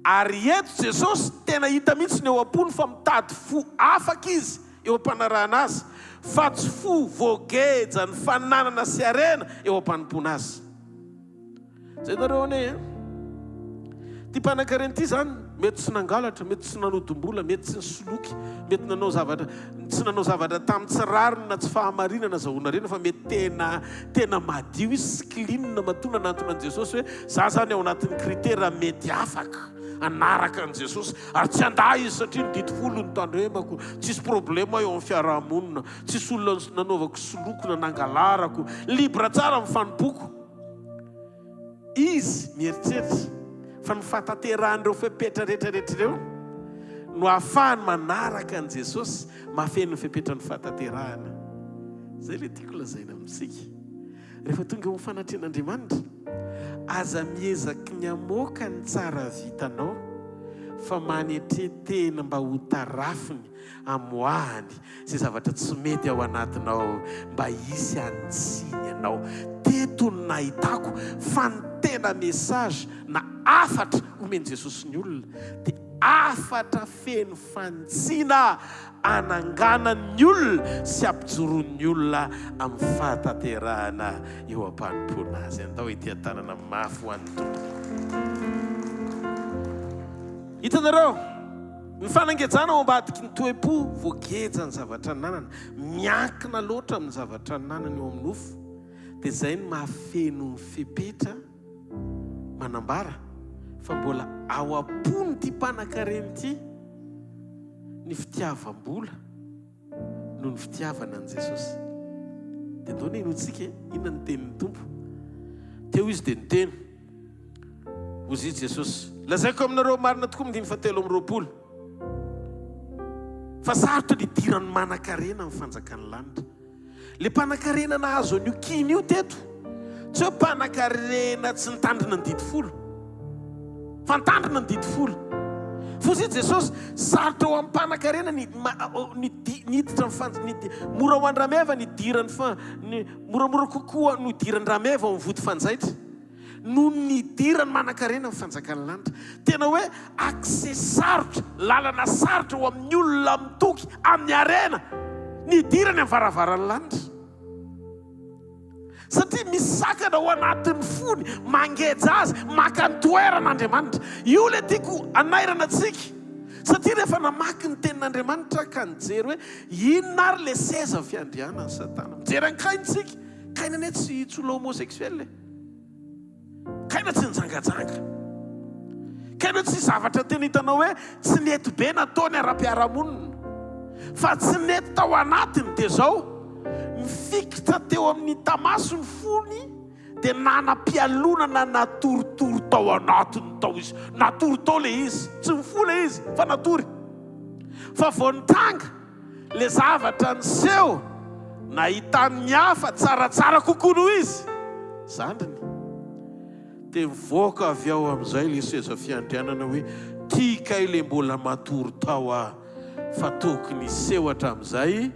Ary eto Jesosy tena hita mihitsy ny eo am-pony fa mitady fo afaka Izy eo am-panarahana Azy fa tsy fo voageja ny fananana sy harena eo am-panompoana Azy. Zay nareo anie eh. Ty mpanan-karena ity zany mety tsy nangalatra, mety tsy nanodim-bola, mety tsy nisoloky, mety nanao zavatra tsy nanao zavatra tamin'ny tsy rariny na tsy fahamarinana azahoana harena fa mety tena tena madio izy sy clean matoa nanantona an'i Jesosy hoe za zany ao anatin'ny critère mety afaka hanaraka an'i Jesosy ary tsy handà izy satria ny didy folo no tandremako, tsisy problème eo amin'ny fiarahamonina, tsisy olona nanaovako soloky na nangalarako, libre tsara amin'ny fanompoako. Izy mieritreritra fa ny fahatanterahan'ireo fepetra rehetra rehetra ireo no ahafahany manaraka an'i Jesosy mahafeno ny fepetran'ny fahatanterahana. Izay ilay tiako lazaina amintsika. Rehefa tonga eo amin'ny fanatrehan'Andriamanitra, aza miezaky ny hamoaka ny tsara vitanao, Fa manetre tena mba ho tarafiny, amoahany izay zavatra tsy mety ao anatinao mba hisy hanitsiny anao. Teto no nahitako fa ny tena message na hafatra omen'i Jesosy ny olona dia hafatra feno fanitsiana ananganany ny olona sy ampijoroany ny olona amin'ny fahatanterahana eo am-panompoana Azy. Andao hitia-tanana mafy ho an'ny Tompo. Hitanareo, ny fanangejana ao ambadiky ny toe-po, voageja ny zavatra ananana, miankina loatra amin'ny zavatra ananana eo amin'ny nofo, dia izay no mahafeno ny fepetra manambara fa mbola ao am-pon'ity mpanan-karena ity ny fitiavam-bola noho ny fitiavana an'i Jesosy. Dia ndao ny henointsika e, inona ny tenin'ny Tompo? Teo izy dia niteny, hozy izy Jesosy, lazaiko aminareo marina tokoa andininy fahatelo amby 20, fa sarotra ny hidiran'ny manan-karena amin'ny fanjakan'ny lanitra. Le mpanakarena nahazo an'io kiny io teto, tsy hoe mpanakarena tsy nitandrina ny didy folo, fa nitandrina ny didy folo. Fozy i Jesosy, sarotra ho amin'ny mpanakarena ny ny niditra ny fan, ny mora ho an-drameva ny hidiran'ny fa, ny moramora kokoa no hidiran-drameva ao amin'ny vody fanjaitra. Noho ny nidiran'ny manankarena ny fanjakan'ny lanitra. Tena hoe accès sarotra, lalana sarotra ho amin'ny olona mitoky amin'ny harena ny hidirany amin'ny varavaran'ny lanitra. Satria misy sakana ao anatin'ny fony, mangeja azy, maka ny toeran'Andriamanitra. Io ilay tiako hanairana antsika. Satria rehefa namaky ny tenin'Andriamanitra aho ka nijery hoe inona ary ilay seza fiandrianan'i Satana. Mijery an'i Kaina isika. Kaina anie tsy tsy olona homosexuel e. Kaina tsy nijangajanga. Kaina tsy zavatra tena hitanao hoe tsy nety be nataony ara-piarahamonina. Fa tsy nety tao anatiny dia zao, nifikitra teo amin'ny hita-maso ny fony dia nanam-pialonana natoritory tao anatiny tao izy. Natory tao ilay izy. Tsy nifoha ilay izy fa natory. Fa vao nitranga Le zavatra niseho nahitan'ny hafa tsaratsara kokoa noho izy, zandriny, dia mivoaka avy ao amin'izay le seza fiandrianana hoe ty kay le mbola matory tao ah fa tokony hiseho hatramin'izay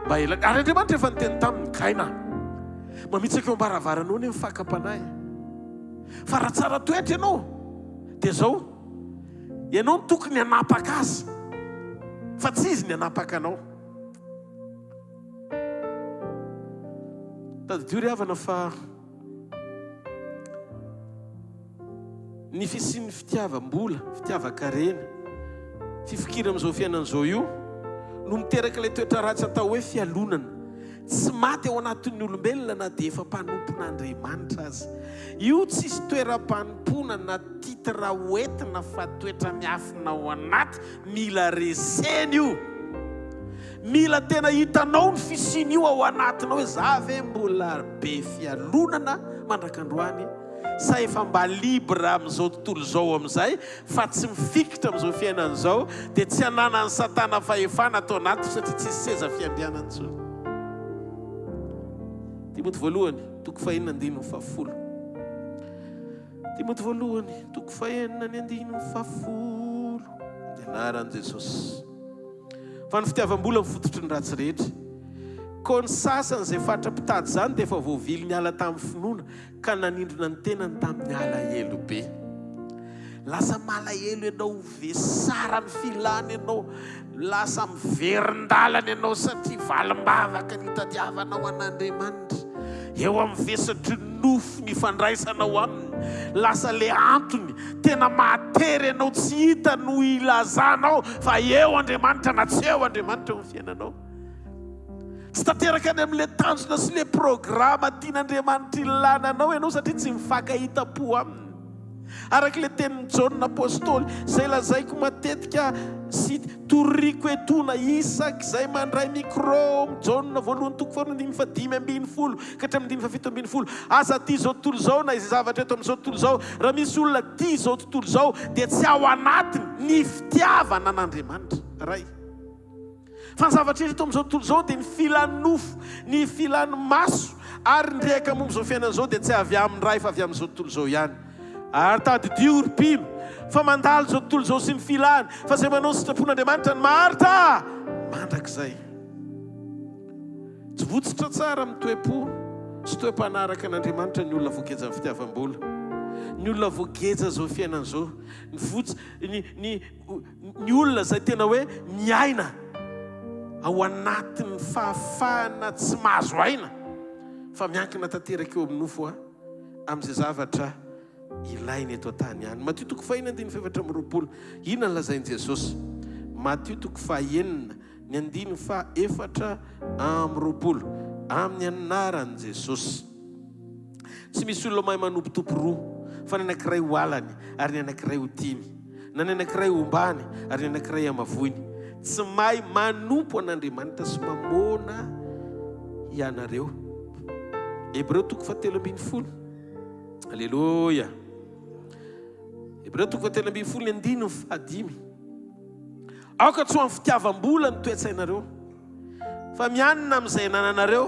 mba ela. Ary Andriamanitra efa niteny taminy, Kaina, mamitsaka eo am-baravaranao anie ny fakam-panahy, fa raha tsara toetra ianao dia zao, Ianao no tokony hanapaka azy fa tsy izy ny hanapaka anao. Tadidio ry havana fa ny fisian'ny fitiavam-bola, fitiavan-karena, fifikirana amin'izao fiainana izao io no miteraka ilay toetra ratsy atao hoe fialonana. Tsy maty ao anatin'ny olombelona na dia efa mpanompon'Andriamanitra aza. Io tsisy toeram-panompoana na titre hoentina fa toetra miafina ao anaty, mila resena io. Mila tena hitanao ny fisian'io ao anatinao hoe za ve mbola be fialonana mandrak'androany sa efa mba libre amin'izao tontolo izao amin'izay fa tsy mifikitra amin'izao fiainana izao dia tsy ananan'i satana fahefana ato anatiko satria tsisy seza fiandrianana intsony. Timoty voalohany, toko fahenina andininy fahafolo. Timoty voalohany, toko fahenina ny andininy fahafolo. Amin'ny anaran'i Jesosy. Fa ny fitiavam-bola ny fototry ny ratsy rehetra. Koa ny sasany izay fatra mpitady izany dia efa voavily niala tamin'ny finoana ka nanindrona ny tenany tamin'ny alahelo be. Lasa malahelo ianao, vesaran'ny filana ianao, lasa miverin-dalana ianao satria valim-bavaka ny itadiavanao an'Andriamanitra. Eo amin'ny vesatry ny nofo ny ifandraisanao aminy. Lasa le antony tena mahatery anao tsy hita no ilazanao fa eo Andriamanitra na tsy eo Andriamanitra eo amin'ny fiainanao. Tsy tanteraka any amin'ilay tanjona sy ilay programa tian'Andriamanitra ilana anao ianao satria tsy mifankahita-po aminy. Araka ilay tenin'i Jaona Apostoly, izay lazaiko matetika sy toriko etoana isak'izay mandray micro ao amin'ny Jaona voalohany toko faharoa andininy fahadimy ambin'ny folo ka hatramin'ny andininy fahafito ambin'ny folo, Aza tia izao tontolo izao na izay zavatra eto amin'izao tontolo izao. Raha misy olona tia izao tontolo izao dia tsy ao anatiny ny fitiavana an'Andriamanitra Ray. Fa ny zavatra eto amin'izao tontolo izao dia ny filan'ny nofo, ny filan'ny maso ary ny rehaka momba izao fiainana izao dia tsy avy amin'ny Ray fa avy amin'izao tontolo izao ihany. Ary tadidio, ry mpino, fa mandalo izao tontolo izao sy ny filany, fa izay manao ny sitrapon'Andriamanitra no maharitra mandrakizay. Tsy votsotra tsara amin'ny toe-po sy toe-panahy araka an'Andriamanitra ny olona voagejan'ny fitiavam-bola. Ny olona voageja izao fiainana izao, ny vots, ny, ny, ny olona izay tena hoe miaina ao anatin'ny fahafahana tsy mahazo aina fa miankina tanteraka eo amin'ny nofo amin'izay zavatra ilainy eto an-tany ihany. Matio toko fahenina andininy faha-24. Inona no lazain'i Jesosy? Matio toko fahenina ny andininy faha-24. Amin'ny anaran'i Jesosy. Tsy misy olona mahay manompo tompo roa, fa ny anankiray ho halany, ary ny anankiray ho tiany, na ny anankiray hombany, ary ny anankiray hamavoiny. Tsy mahay manompo an'Andriamanitra sy mamôna hianareo. Hebreo toko fahatelo ambin'ny folo. Aleloia. Hebreo toko fahatelo ambin'ny folo ny andininy fahadimy. Aoka tsy ho amin'ny fitiavam-bola ny toe-tsainareo, fa mianina amin'izay anananareo.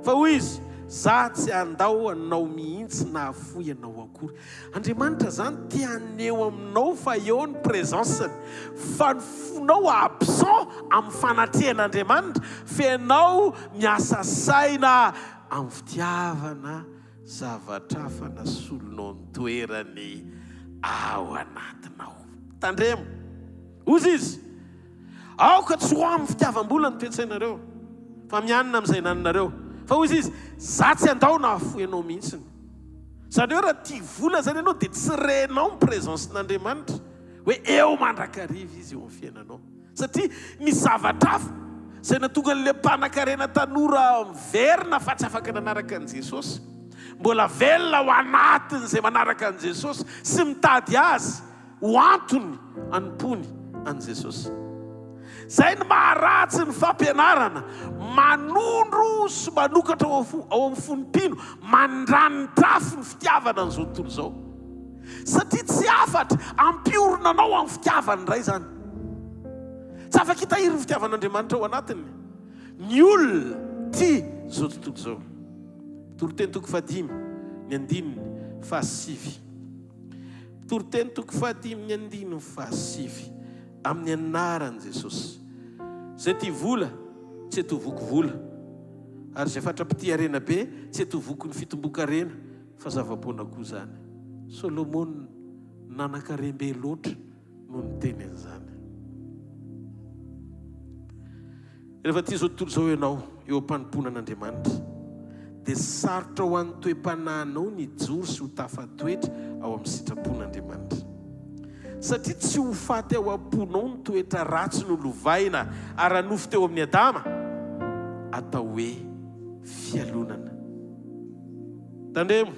Fa hoy izy, Za tsy handao anao mihitsy na hahafoy anao akory. Andriamanitra zany te haneho aminao fa eo ny présence-ny, fa ny fonao absent amin'ny fanatrehan'Andriamanitra, fa ianao miasa saina amin'ny fitiavana zavatra hafa nasolonao ny toerany ao anatinao. Tandremo! Hozy izy, Aoka tsy ho amin'ny fitiavam-bola ny toe-tsainareo, fa mianina amin'izay anananareo. Fa hozy izy, Za tsy handao na hahafoy anao mihitsiny. Izany hoe raha tia vola izany ianao dia tsy renao ny présence-n'Andriamanitra, hoe eo mandrakariva Izy eo amin'ny fiainanao. Satria ny zavatra hafa izay nahatonga an'ilay mpanankarena tanora miverina fa tsy afaka nanaraka an'i Jesosy, mbola velona ao anatin'izay manaraka an'i Jesosy sy mitady Azy, ho antony hanompoany an'i Jesosy. Izay no maharatsy ny fampianarana, manondro sy manokatra ao amin'ny fon'ny mpino, mandranitra-afo ny fitiavana an'izao tontolo izao. Satria tsy hafatra hampiorina anao amin'ny fitiavany indray izany. Tsy afaka hitahiry ny fitiavan'Andriamanitra ao anatiny ny olona tia izao tontolo izao. Toriteny toko fahadimy, ny andininy fahasivy. Toriteny toko fahadimy ny andininy fahasivy. Amin'ny anaran'i Jesosy. Izay tia vola, tsy etovoky vola. Ary izay fatra-pitia harena be, tsy etovoky ny fitomboan-karena, fa zava-poana koa izany. Solomona nanan-karem-be loatra no niteny an'izany. Rehefa tia izao tontolo izao ianao eo am-panompoana an'Andriamanitra, dia sarotra ho an'ny toe-panahinao ny hijoro sy ho tafatoetra ao amin'ny sitrapon'Andriamanitra. Satria tsy ho faty ao am-ponao ny toetra ratsy nolovaina ara-nofo teo amin'i Adama, atao hoe fialonana. Tandremo!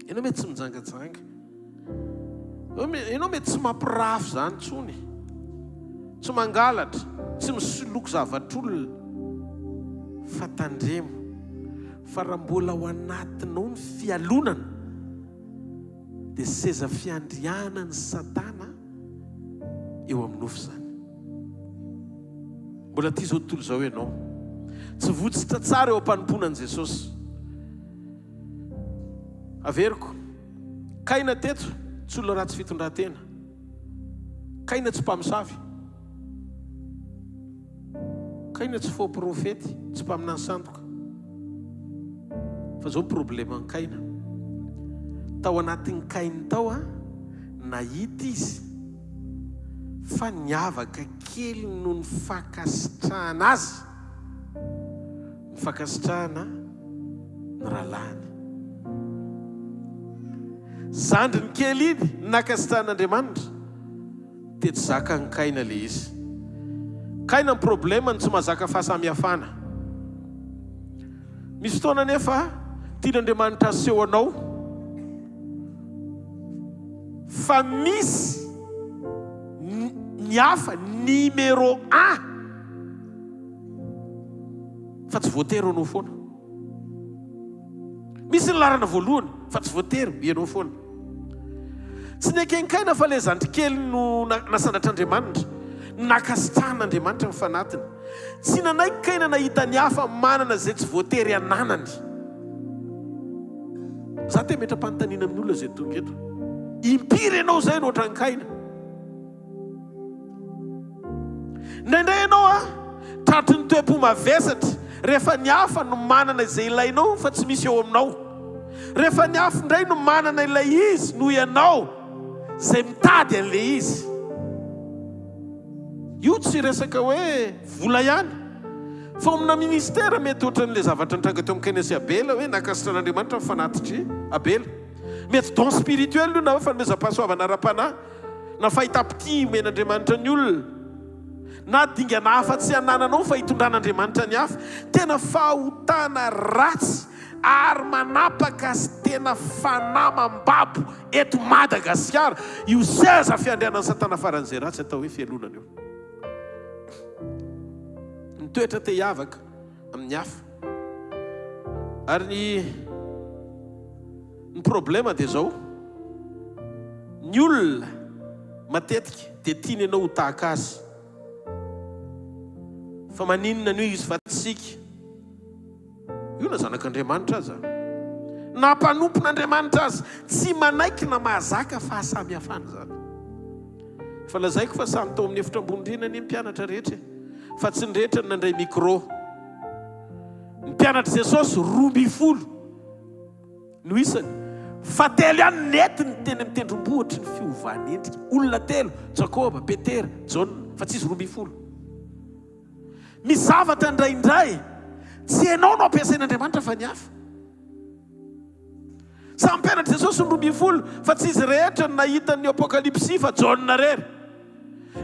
Ianao mety tsy mijangajanga. Ianao mety tsy mampirafy izany intsony. Tsy mangalatra, tsy misoloky zavatr'olona. Fa tandremo fa raha mbola ao anatinao ny fialonana dia seza fiandrianan'i Satana eo amin'ny nofo izany. Mbola tia izao tontolo izao ianao. Tsy votsitra tsara eo am-panompoana an'i Jesosy. Averiko. Kaina teto tsy olona ratsy fitondran-tena. Kaina tsy mpamosavy. Kaina tsy faux prophète, tsy mpaminany sandoka. Fa zao ny probleman'i Kaina. Tao anatin'i Kaina tao a, nahita izy fa niavaka kely noho ny fankasitrahana azy. Ny fankasitrahana ny rahalahiny. Zandriny kely iny nankasitrahan'Andriamanitra dia tsy zakan'i Kaina ilay izy. Kaina ny problème-ny tsy mahazaka fahasamihafana. Misy fotoana anefa tian'Andriamanitra aseho anao fa misy ny hafa numéro un. Fa tsy voatery ho anao foana. Misy ny laharana voalohany fa tsy voatery ho ianao foana. Tsy neken-kaina fa ilay zandrikely no nasandratr'Andriamanitra, nankasitrahan'Andriamanitra ny fanatiny. Tsy nanaiky Kaina nahita ny hafa manana izay tsy voatery hananany. Za te hametra-panontaniana amin'ny olona izay tonga eto. Impiry ianao izay no ohatran'i Kaina? Indraindray ianao a, tratry ny toe-po mavesatra rehefa ny hafa no manana izay ilainao fa tsy misy eo aminao. Rehefa ny hafa indray no manana ilay izy noho ianao izay mitady an'ilay izy. Io tsy resaka hoe vola ihany fa ao amina ministera mety ohatran'ilay zavatra nitranga teo amin'i Kaina sy Abela hoe nankasitran'Andriamanitra ny fanatitr'i Abela. Mety don spirituel io na hoe fanomezam-pahasoavana ara-panahy na fahitam-pitia omen'Andriamanitra ny olona na dingana hafa tsy anananao fa itondran'Andriamanitra ny hafa. Tena fahotana ratsy ary manapaka sy tena fanahy mambabo eto Madagasikara io seza fiandrianan'i Satana faran'izay ratsy atao hoe fialonana io. Ny toetra te hiavaka amin'ny hafa. Ary ny ny problema dia izao, ny olona matetika dia tiany ianao ho tahaka azy. Fa maninona an'io izy fa tsy isika? Io na zanak'Andriamanitra aza, na mpanompon'Andriamanitra aza, tsy manaiky na mahazaka fahasamihafana izany. Efa lazaiko fa samy tao amin'ny efitra ambony rihana anie ny mpianatra rehetra e! Fa tsy ny rehetra no nandray micro. Ny mpianatr'i Jesosy 12 no isany, fa telo ihany no nentiny teny amin'ny tendrombohitry ny fiovan'endrika. Olona telo, Jakoba, Petera, Jaona, fa tsy izy 12. Misy zavatra indraindray tsy ianao no ampiasain'Andriamanitra fa ny hafa. Samy mpianatr'i Jesosy ny 12 fa tsy izy rehetra no nahita ny Apokalypsy fa Jaona irery.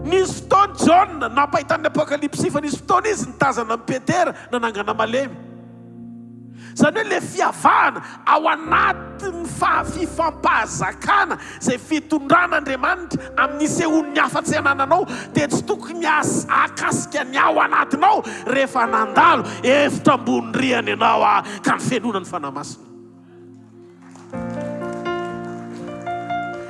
Nisy fotoana Jaona nampahita ny Apokalypsy fa nisy fotoana izy nitazana an'i Petera nanangana malemy. Izany hoe ilay fiavahana ao anatin'ny fifampahazakana izay fitondran'Andriamanitra amin'ny isehoan'ny hafa tsy anananao dia tsy tokony hahakasika ny ao anatinao rehefa nandalo efitra ambony rihana ianao ka nifenoana ny Fanahy Masina.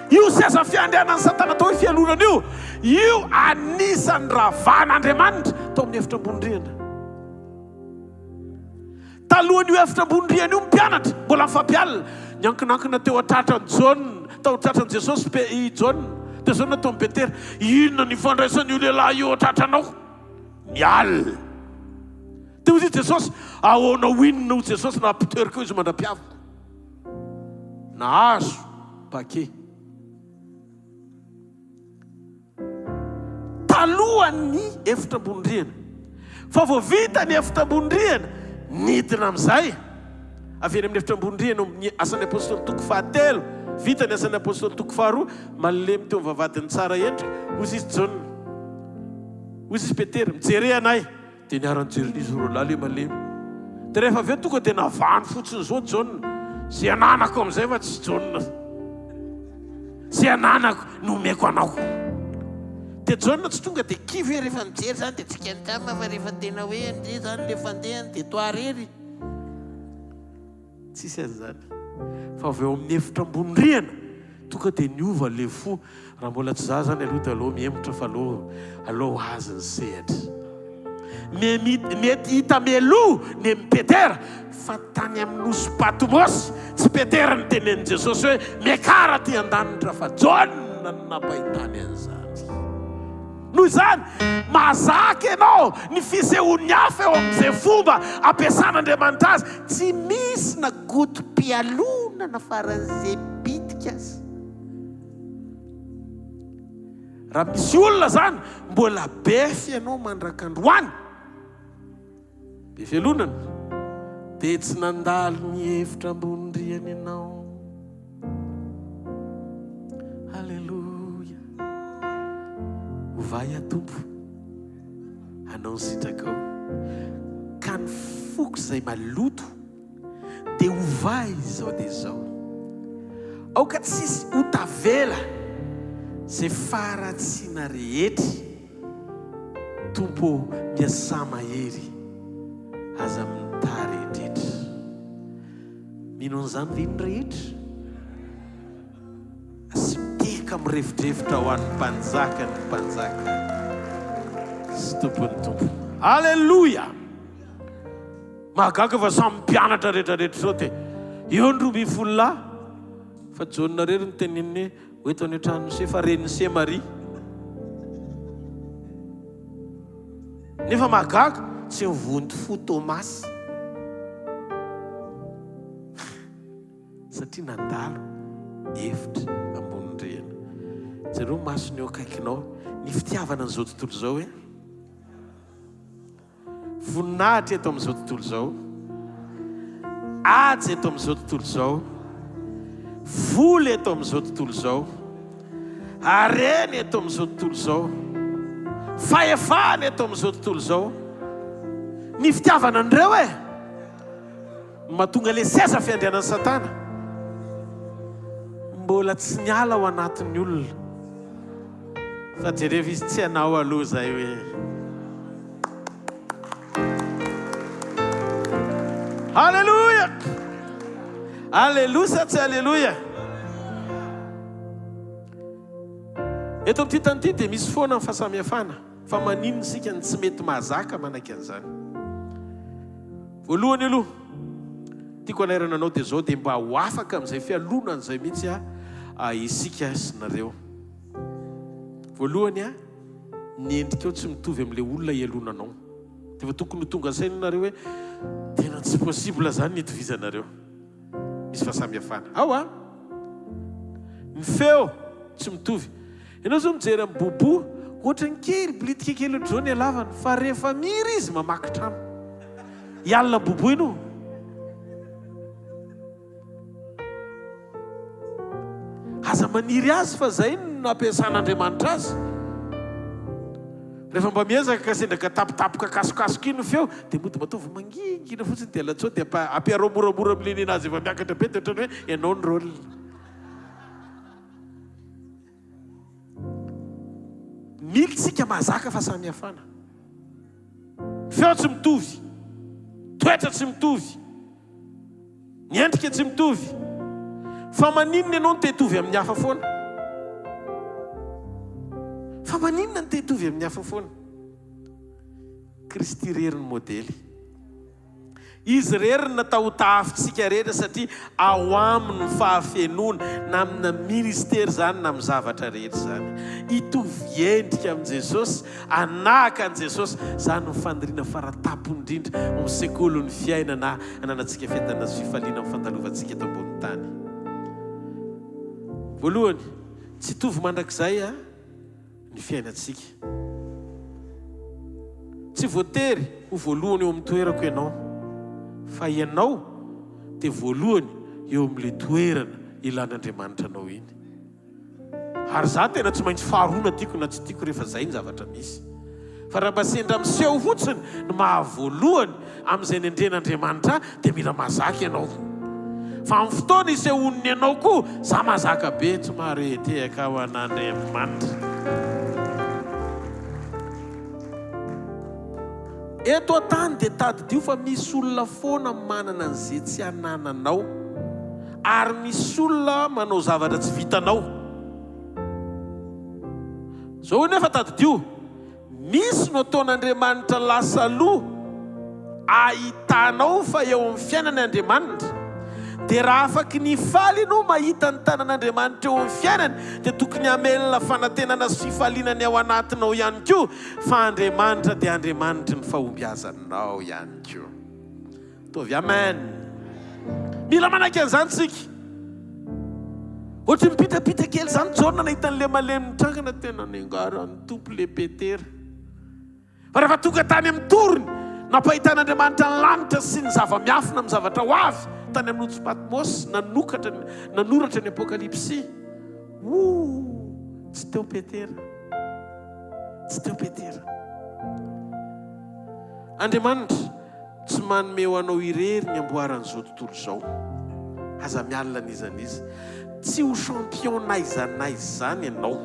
Io seza fiandrianan'i Satana atao hoe fialonana io, io anisan'ny ravan'Andriamanitra tao amin'ny efitra ambony rihana. Talohan'io efitra ambony rihana io ny mpianatra mbola nifampialona. Niankinankina teo an-tratran'i Jaona, tao an-tratran'i Jesosy Pe, i Jaona. Dia izao no nataon'i Petera, Inona no ifandraisan'io lehilahy io an-tratranao? Mialona. Dia hoy izy Jesosy, Ahoana ho inona hoy Jesosy no hampitoeriko eo izy mandra-piaviko? Nahazo paquet. Talohan'ny efitra ambony rihana. Fa vao vita ny efitra ambony rihana, nidina amin'izay avy eny amin'ny efitra ambony rihana ao amin'ny Asan'ny Apostoly toko fahatelo, vita ny Asan'ny Apostoly toko faharoa, malemy teo amin'ny vavahadin'ny tsara endrika, hoy izy Jaona, hoy izy Petera, mijere anay. Dia niara-nijery-n'izy roalahy ilay malemy. Dia rehefa avy eo tonga dia navahany fotsiny izao Jaona. Izay ananako amin'izay fa tsy Jaona. Izay ananako no omeko anao. Dia Jaona tsy tonga dia kivy hoe rehefa mijery izany dia tsy kentama fa rehefa tena hoe andeha izany ilay fandehany dia toa irery. Tsisy an'izany. Fa avy eo amin'ny efitra ambony rihana, tonga dia niova ilay fo. Raha mbola tsy za zany aloha dia aleo mihemotra fa aleo aleo ho azy ny sehatra. Mety hita mialoha ny amin'i Petera fa tany amin'ny nosy Patmosy, tsy Petera no tenenin'i Jesosy hoe miakara aty an-danitra fa Jaona no nampahitany an'izany. Noho izany, mahazaka ianao ny fisehoan'ny hafa eo amin'izay fomba ampiasan'Andriamanitra azy. Tsy misy na gotom-pialonana faran'izay bitika aza. Raha misy olona izany mbola befy ianao mandrak'androany, be fialonana, dia tsy nandalo ny efitra ambony rihana ianao. Aleloia. Ovay aho Tompo, hanao ny sitrakao. Ka ny foko izay maloto dia ovay izao dia izao. Aoka tsy hisy ho tavela izay faharatsiana rehetra. Tompo ô, miasà mahery, aza mitaredretra. Mino an'izany ve ny rehetra? Asio tehaka mirefodrefotra ho an'ny Mpanjakan'ny mpanjaka sy Tompon'ny tompo. Aleloia! Mahagaga fa samy mpianatra rehetra rehetra izao dia. Eo ny 12 lahy, fa Jaona irery no teneniny hoe, ho eto any an-tranon'i Se, fa renin'i Se Maria. Nefa mahagaga, tsy nivonto fo Tomasy. Satria nandalo efitra ambonin'ny rihana. Jereo ny masony eo akaikinao, ny fitiavana an'izao tontolo izao e. Voninahitra eto amin'izao tontolo izao, ady eto amin'izao tontolo izao, vola eto amin'izao tontolo izao, harena eto amin'izao tontolo izao, fahefana eto amin'izao tontolo izao. Ny fitiavana an'ireo e! No mahatonga ilay seza fiandrianan'i Satana mbola tsy niala ao anatin'ny olona. Fa jerevo izy tsy hanao aloha izay hoe. Alléluia! Alléluia sa tsy Alléluia? Eto amin'ity tany ity dia misy foana ny fahasamihafana. Fa maninona isika no tsy mety mahazaka manaiky an'izany? Voalohany aloha, tiako hanairana anao dia izao, dia mba ho afaka amin'izay fialonana izay mihitsy isika sy nareo. Voalohany, ny endrikao tsy mitovy amin'ilay olona ialonanao. Dia efa tokony ho tonga saina nareo hoe tena tsy possible izany ny hitovizanareo. Misy fahasamihafana. Ao an! Ny feo tsy mitovy. Ianao zao mijery an'i Booboo, ohatran'ny kely, bilitika kely ohatr'izao ny halavany, fa rehefa mihira izy mamaky trano. Hialona an'i Booboo ianao. Aza maniry azy fa zay no nampiasan'Andriamanitra azy. Rehefa mba miezaka ka sendra ka tampotampoka kasokasoka iny ny feo dia mody mba ataovy mangingina fotsiny dia alatsoa dia ampiarao moramora amin'ilay nenazy efa miakatra be dia ohatran'ny hoe ianao ny rôle. Mily tsika mahazaka fahasamihafana. Feo tsy mitovy, toetra tsy mitovy. Ny endrika tsy mitovy. Fa maninona ianao no te hitovy amin'ny hafa foana? Fa maninona no te hitovy amin'ny hafa foana? Kristy irery no modely. Izy irery no natao ho tahafintsika rehetra satria ao aminy ny fahafenoana, na amina ministera izany na amin'ny zavatra rehetra izany. Hitovy endrika amin'i Jesosy Hanahaka an'i Jesosy, izany no faniriana fara-tampony indrindra ao amin'ny sekolin'ny fiainana hananantsika fiadanana sy fifaliana amin'ny fandalovantsika eto ambonin'ny tany. Voalohany, tsy hitovy mandrakizay ny fiainantsika. Tsy voatery ho voalohany eo amin'ny toerako ianao, fa ianao dia voalohany eo amin'ilay toerana ilan'Andriamanitra anao iny. Ary za tena tsy maintsy faharoa na tiako na tsy tiako rehefa zay ny zavatra misy. Fa raha mba sendra miseho fotsiny ny maha voalohany amin'izay nendren'Andriamanitra ahy dia mila mahazaka ianao. Fa amin'ny fotoana isehoan'ny anao koa za mahazaka be tsy mahare tehaka ho an'Andriamanitra. Eto an-tany dia tadidio fa misy olona foana manana an'izay tsy anananao. Ary misy olona manao zavatra tsy vitanao. Zao anefa tadidio, misy no ataon'Andriamanitra lasa aloha ahitanao fa eo amin'ny fiainany Andriamanitra. Dia raha afaky ny hifaly ianao mahita ny tanan'Andriamanitra eo amin'ny fiainany dia tokony hamelona fanantenana sy fifaliana ny ao anatinao ihany koa fa Andriamanitra dia Andriamanitry ny fahombiazanao ihany koa. Ataovy amen. Mila manaiky an'izany isika. Ohatry ny mipitapita kely izany Jaona nahita an'ilay malemy nitrangana tena niangaran'ny Tompo ilay Petera. Fa rehefa tonga tany amin'ny toriny, nampahitan'Andriamanitra ny lanitra sy ny zava-miafina amin'ny zavatra ho avy tany amin'ny Nosy Patmos, nanokatra nanoratra ny Apokalypsy. Ooh, tsy teo Petera. Tsy teo Petera. Andriamanitra Tsy manome ho anao irery ny amboaran'izao tontolo izao. Aza mialona n'iza n'iza. Tsy ho champion n'aiza n'aiza izany ianao.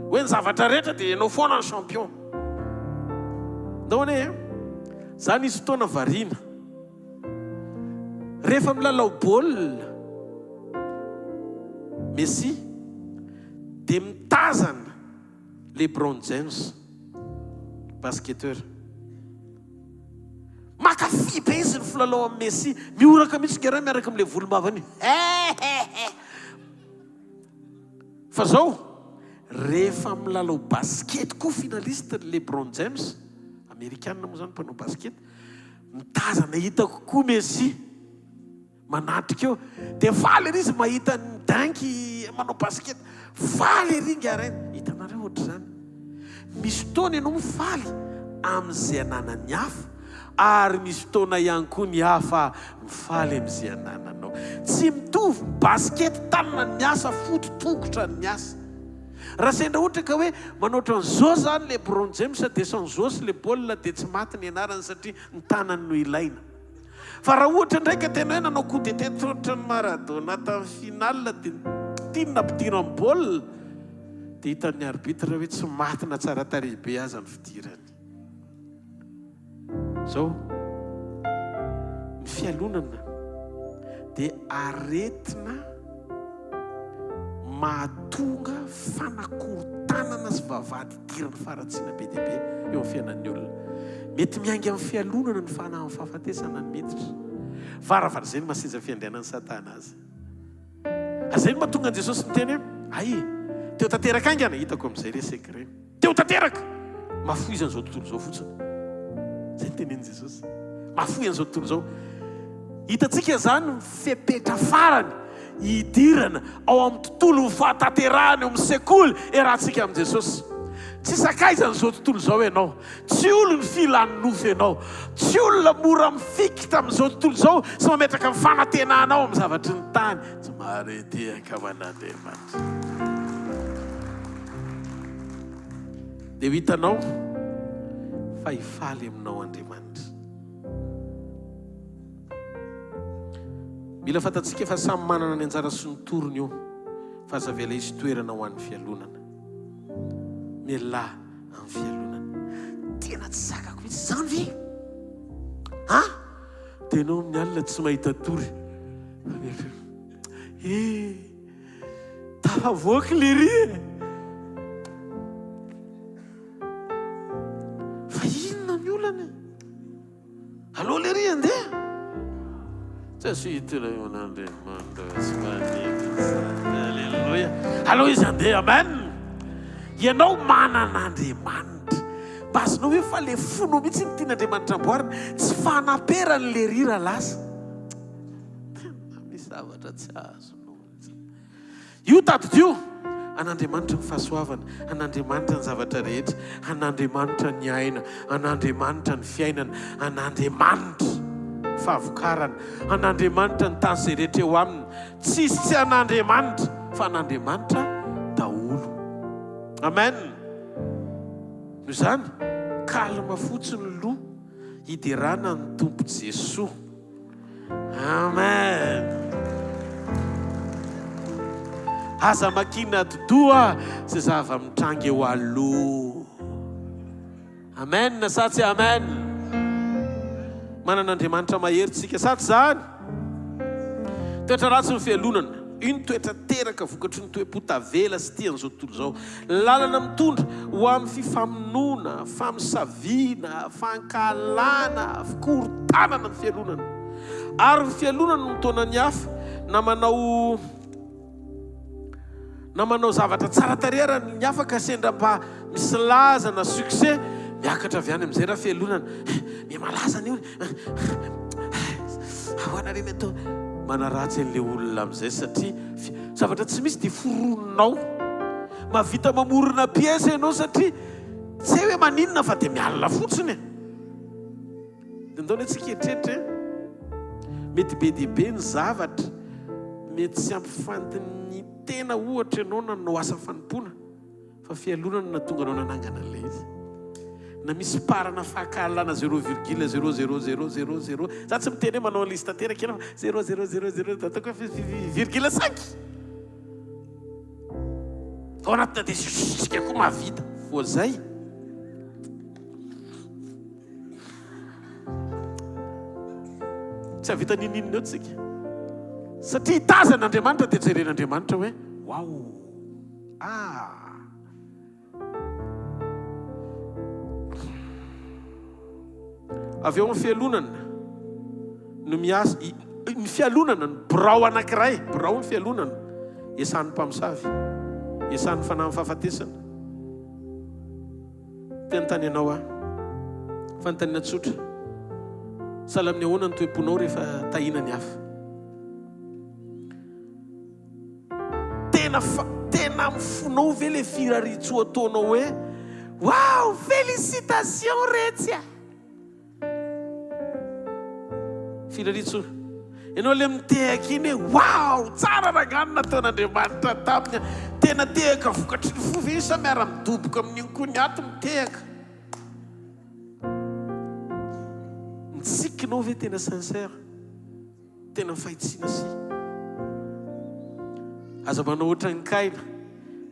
Hoe ny zavatra rehetra dia ianao foana ny champion. Ndao anie e. Za nisy fotoana variana. Rehefa milalao baolina Messi dia mitazana LeBron James, basketteur. Mankafy be izy ny filalao amin'i Messi. Mihoraka mihitsy ingahy ray miaraka amin'ilay volombavany. He he he. Fa zao, rehefa milalao basket koa finaliste ny LeBron James, amerikana moa zany mpanao basket, mitazana hitako koa Messi. Manatrika eo. Dia faly ery izy mahita an'i Midanky manao basket. Faly ery ingahy rainy. Hitanareo ohatr'izany. Misy fotoana ianao mifaly amin'izay ananan'ny hafa, ary misy fotoana ihany koa ny hafa mifaly amin'izay anananao. Tsy mitovy ny basket, tanana ny miasa, foto tongotra ny miasa. Raha sendra ohatra ka hoe manao ohatran'izao izany LeBron James dia sans os le baolina dia tsy maty ny anarany satria ny tanany no ilaina. Fa raha ohatra indray ka tena hoe nanao coup de tête ohatran'i Maradona tamin'ny finale dia tiany nampidino amin'ny baolina dia hitan'ny arbitre hoe tsy maty na tsara tarehy be aza ny fidirany. Zao, ny fialonana dia aretina mahatonga fanakorontanana sy vavahady idiran'ny faharatsiana be dia be eo amin'ny fiainan'ny olona. Mety miainga amin'ny fialonana ny fanahin'ny fahafatesana ny miditra. Varavara izay no maha seza fiandrianan'i Satana azy. Ary izay no mahatonga an'i Jesosy niteny hoe, Ay, teo tanteraka haingana, hitako amin'izay re secret. Teo tanteraka! Mahafoy an'izao tontolo izao fotsiny. Izay no tenenin'i Jesosy. Mahafoy an'izao tontolo izao. Hitantsika izany ny fepetra farany hidirana ao amin'ny tontolon'ny fahatanterahana eo amin'ny sekoly iarahantsika amin'i Jesosy. Tsy sakaizan'izao tontolo izao ianao. Tsy olon'ny filan'ny nofo ianao. Tsy olona mora mifikitra amin'izao tontolo izao sy mametraka ny fanantenanao amin'ny zavatry ny tany. Tsy mahare tehaka ho an'Andriamanitra. Dia ho hitanao fa hifaly aminao Andriamanitra. Mila fantatsika fa samy manana ny anjara sy ny torony io, fa aza avela hisy toerana ho an'ny fialonana. Mialà amin'ny fialonana. Tena tsy zakako mihitsy izany ve? Ha? Dia ianao amin'ny alina tsy mahita tory. Eh, tafavoaka lery e! Fa inona ny olana e? Aleo lery andeha. Tsy hiditra eo an'Andriamanitra tsy manino izany. Alléluia. Aleo izy andeha. Amen. Ianao manana Andriamanitra. Mba azonao hoe fa le fonao mihitsy ny tian'Andriamanitra amboarina. Tsy fanaperany lery raha lasa. Tena misy zavatra tsy azonao. Io tadidio, an'Andriamanitra ny fahasoavana, an'Andriamanitra ny zavatra rehetra, an'Andriamanitra ny aina, an'Andriamanitra ny fiainana, an'Andriamanitra ny fahavokarana, an'Andriamanitra ny tany izay rehetra eo aminy. Tsisy tsy an'Andriamanitra fa an'Andriamanitra daholo. Amen. Noho izany, calme fotsiny loha hiderana ny Tompo Jesoa. Amen. Aza makina atidoha izay zava-mitranga eo aloha. Amen sa tsy amen? Manana Andriamanitra mahery tsika sa tsy izany? Toetra ratsy ny fialonana. Io ny toetra teraka vokatry ny toe-po tavela sy tia an'izao tontolo izao. Lalana mitondra ho amin'ny fifamonoana, famosaviana, fankahalana, fikorontanana ny fialonana. Ary ny fialonana no mitaona ny hafa na manao na manao zavatra tsara tarehy ary ny hafa ka sendra mba misy laza na succès, miakatra avy any amin'izay raha fialonana. Eh, miha-malaza anie ony. Ahoana re ny atao? Manaratsy an'ilay olona amin'izay satria zavatra tsy misy dia foroninao. Mahavita mamorona pièce ianao satria tsy hay hoe maninona fa dia mialona fotsiny e. Dia ndao anie tsika hieritreritra e. Mety be dia be ny zavatra mety tsy ampifantin'ny tena ohatra ianao nanao asa fanompoana. Fa fialonana no nahatonga anao nanangana an'ilay izy. Na misy parana fankahalana zéro virgule zéro zéro zéro zéro zéro, za tsy miteny hoe manao an'ilay izy tanteraka ianao fa zéro zéro zéro zéro ataoko hoe virgule cinq. Ao anatina dia sika koa mahavita. Voazay. Tsy hahavita n'inon'inona eo tsika. Satria hitazana Andriamanitra dia jeren'Andriamanitra hoe waouh. Ah! Avy eo amin'ny fialonana. No miasa, ny fialonana, ny birao anankiray, birao ny fialonana, esan'ny mpamosavy, esan'ny fanahin'ny fahafatesana. Te hanontany anao aho. Fanontaniana tsotra. Sahala amin'ny ahoana ny toe-ponao rehefa tahiana ny hafa? Tena fa, tena amin'ny fonao ve ilay firarian-tsoa ataonao hoe, Waouh, félicitations retsy a! Firariantsoa. Ianao ilay mitehaka iny hoe waouh, tsara rangahy ny nataon'Andriamanitra taminy. Tena tehaka vokatry ny fo ve io sa miara-midoboka amin'iny koa ny ato mitehaka? Ny tsikinao ve tena sincère? Tena fahitsiana sy. Aza manao ohatran'i Kaina.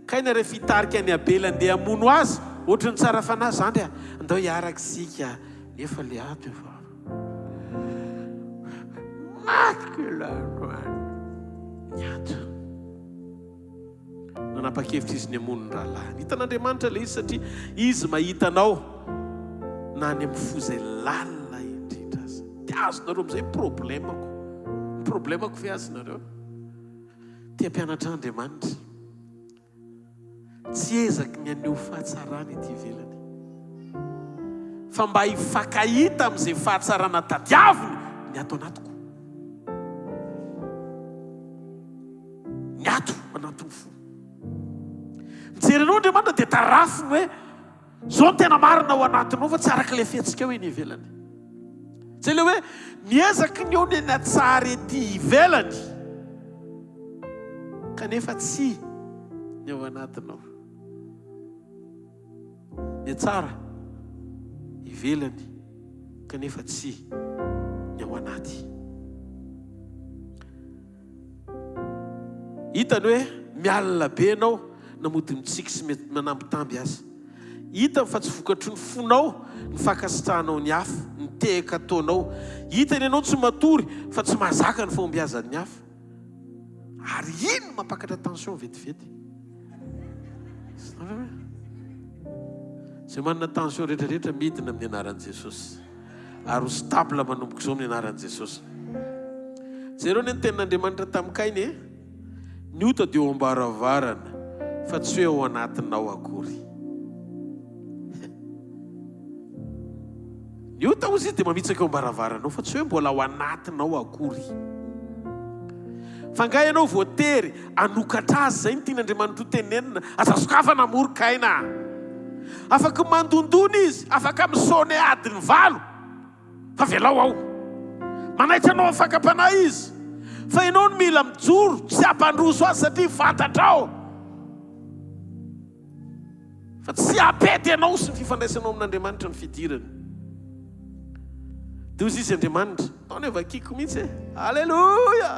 Kaina rehefa hitarika an'i Abela andeha hamono azy, ohatran'ny tsara fanahy zandry a, andao hiaraka isika, nefa le ato efa matiko ilay androany. Ny ato. Nanapa-kevitra izy ny hamono ny rahalahiny. Hitan'Andriamanitra ilay izy satria Izy mahita anao na any amin'ny fo izay lalina indrindra aza. Dia azonareo amin'izay ny problemako. Ny problemako ve azonareo? Te hampianatra ahy Andriamanitra. Tsy ezaky ny haneho fahatsarana ety ivelany. Fa mba hifankahita amin'izay fahatsarana tadiaviny ny ato anatiko. Ny ato anatin'ny fo. Mijery anao Andriamanitra dia tarafiny hoe izao no tena marina ao anatinao fa tsy araka ilay fihetsikao eny ivelany. Izay ilay hoe miezaka ny eo ny eny tsara ety ivelany kanefa tsy ny ao anatinao. Ny tsara ivelany kanefa tsy ny ao anaty. Hitany hoe mialona be ianao na mody mitsiky sy manambitamby aza. Hitany fa tsy vokatry ny fonao ny fankasitrahanao ny hafa, ny tehaka ataonao. Hitany ianao tsy matory fa tsy mahazaka ny fahombiazan'ny hafa. Ary iny no mampakatra tension vetivety. Izay manana tension rehetrarehetra midina amin'ny anaran'i Jesosy. Ary ho stable manomboka izao amin'ny anaran'i Jesosy. Jereo anie ny tenin'Andriamanitra tamin'i Kaina e. Ny ota dia eo am-baravarana fa tsy hoe ao anatinao akory. Ny ota hozy izy dia mamitsaka eo am-baravaranao fa tsy hoe mbola ao anatinao akory. Fa angaha ianao voatery hanokatra azy, izay no tian'Andriamanitra ho tenenina, aza sokafana moa ry Kaina a! Afaka mandondona izy, afaka mi-sonner adiny valo, fa avelao ao. Manaitra anao amin'ny fakam-panahy izy, fa ianao no mila mijoro tsy hampandroso azy satria fantatrao fa tsy hampety anao sy ny fifandraisanao amin'Andriamanitra ny fidirany. Dia hoy izy Andriamanitra, atao anie vakiko mihitsy e! Aleloia!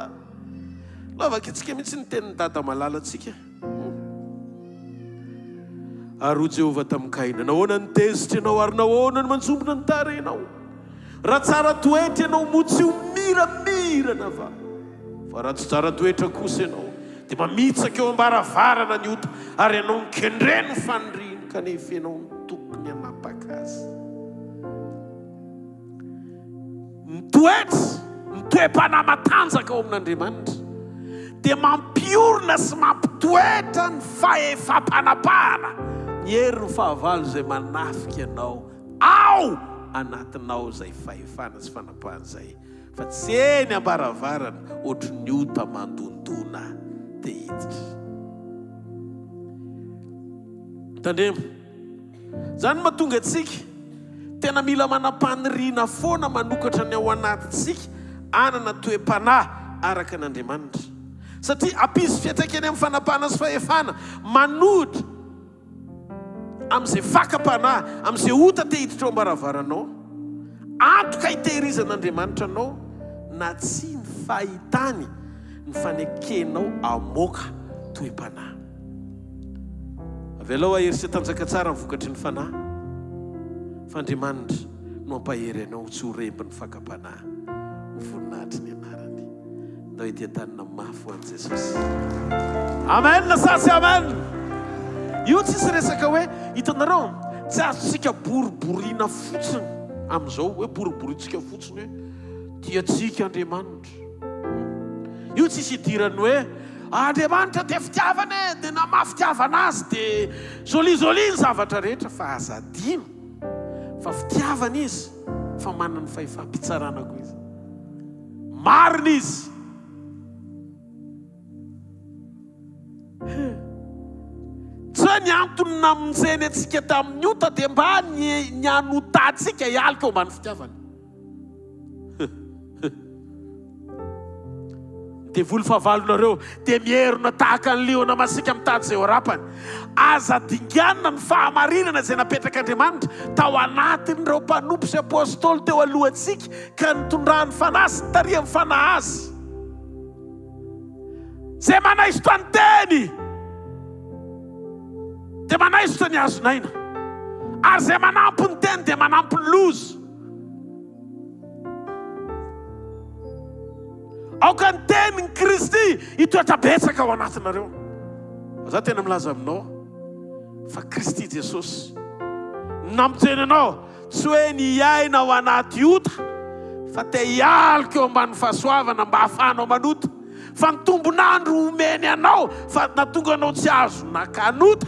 Alao vakintsika mihitsy ny tenin'i Dada malalantsika. Ary hoy Jehovah tamin'i Kaina, Nahoana no tezitra ianao, ary nahoana no manjombona ny tarehinao? Raha tsara toetra ianao, moa tsy ho miramirana va? Fa raha tsy tsara toetra kosa ianao, dia mamitsaka eo am-baravarana ny ota, ary ianao no kendreny ny faniriany, kanefa ianao no tokony hanapaka azy. Ny toetra, ny toe-panahy matanjaka ao amin'Andriamanitra dia mampiorina sy mampitoetra ny fahefam-panapahana ny herin'ny fahavalo izay manafika anao ao anatinao izay fahefana sy fanapahana izay fa tsy eny am-baravarana ohatry ny ota mandondona te hiditra. Tandremo. Izany no mahatonga antsika tena mila manam-paniriana foana manokatra ny ao anatintsika hanana toe-panahy araka an'Andriamanitra. Satria hampisy fiantraikany amin'ny fanapahana sy fahefana manohitra amin'izay fakam-panahy, amin'izay ota te hiditra ao am-baravaranao. Antoka hitehirizan'Andriamanitra anao na tsia ny fahitany ny fanekenao hamoaka toe-panahy. Avelao hahery sy hatanjaka tsara ny vokatry ny Fanahy, fa Andriamanitra no hampahery anao tsy ho rembin'ny fakam-panahy ho voninahitry ny anarany. Ndao hitia tanana mafy ho an'i Jesosy. Amen sa tsy amen? Io tsisy resaka hoe, hitanareo, tsy azontsika boriboriana fotsiny amin'izao, hoe boriboriantsika fotsiny hoe. Tia antsika Andriamanitra. Io tsisy idiran'ny hoe Andriamanitra dia fitiavana e, dia na maha fitiavana azy dia joli joli ny zavatra rehetra fa aza adino fa fitiavana izy fa manana ny fahefam-pitsarana koa izy. Marina izy. Tsy hoe ny antony namonjeny antsika tamin'ny ota dia mba ny ny hanotantsika hialoka eo ambany fitiavany. Ny devoly fahavalonareo dia mierona tahaka ny liona masiaka mitady izay ho rapany. Aza dinganina ny fahamarinana izay napetrak'Andriamanitra tao anatin'ireo mpanompo sy apostoly teo alohantsika ka nitondrany fanahy sy nitarihan'ny fanahy azy. Izay manaisotra ny teny dia manaisotra ny hazon'aina, ary izay manampy ny teny dia manampy ny loza. Aoka ny tenin'i Kristy hitoetra betsaka ao anatinareo. Za tena milaza aminao fa Kristy Jesosy nampiteny anao Tsy hoe ny hiaina ao anaty ota fa te hialoka eo ambanin'ny fahasoavana mba hahafahanao manota. Fa ny tombon'andro omeny anao fa nahatonga anao tsy azo nakanota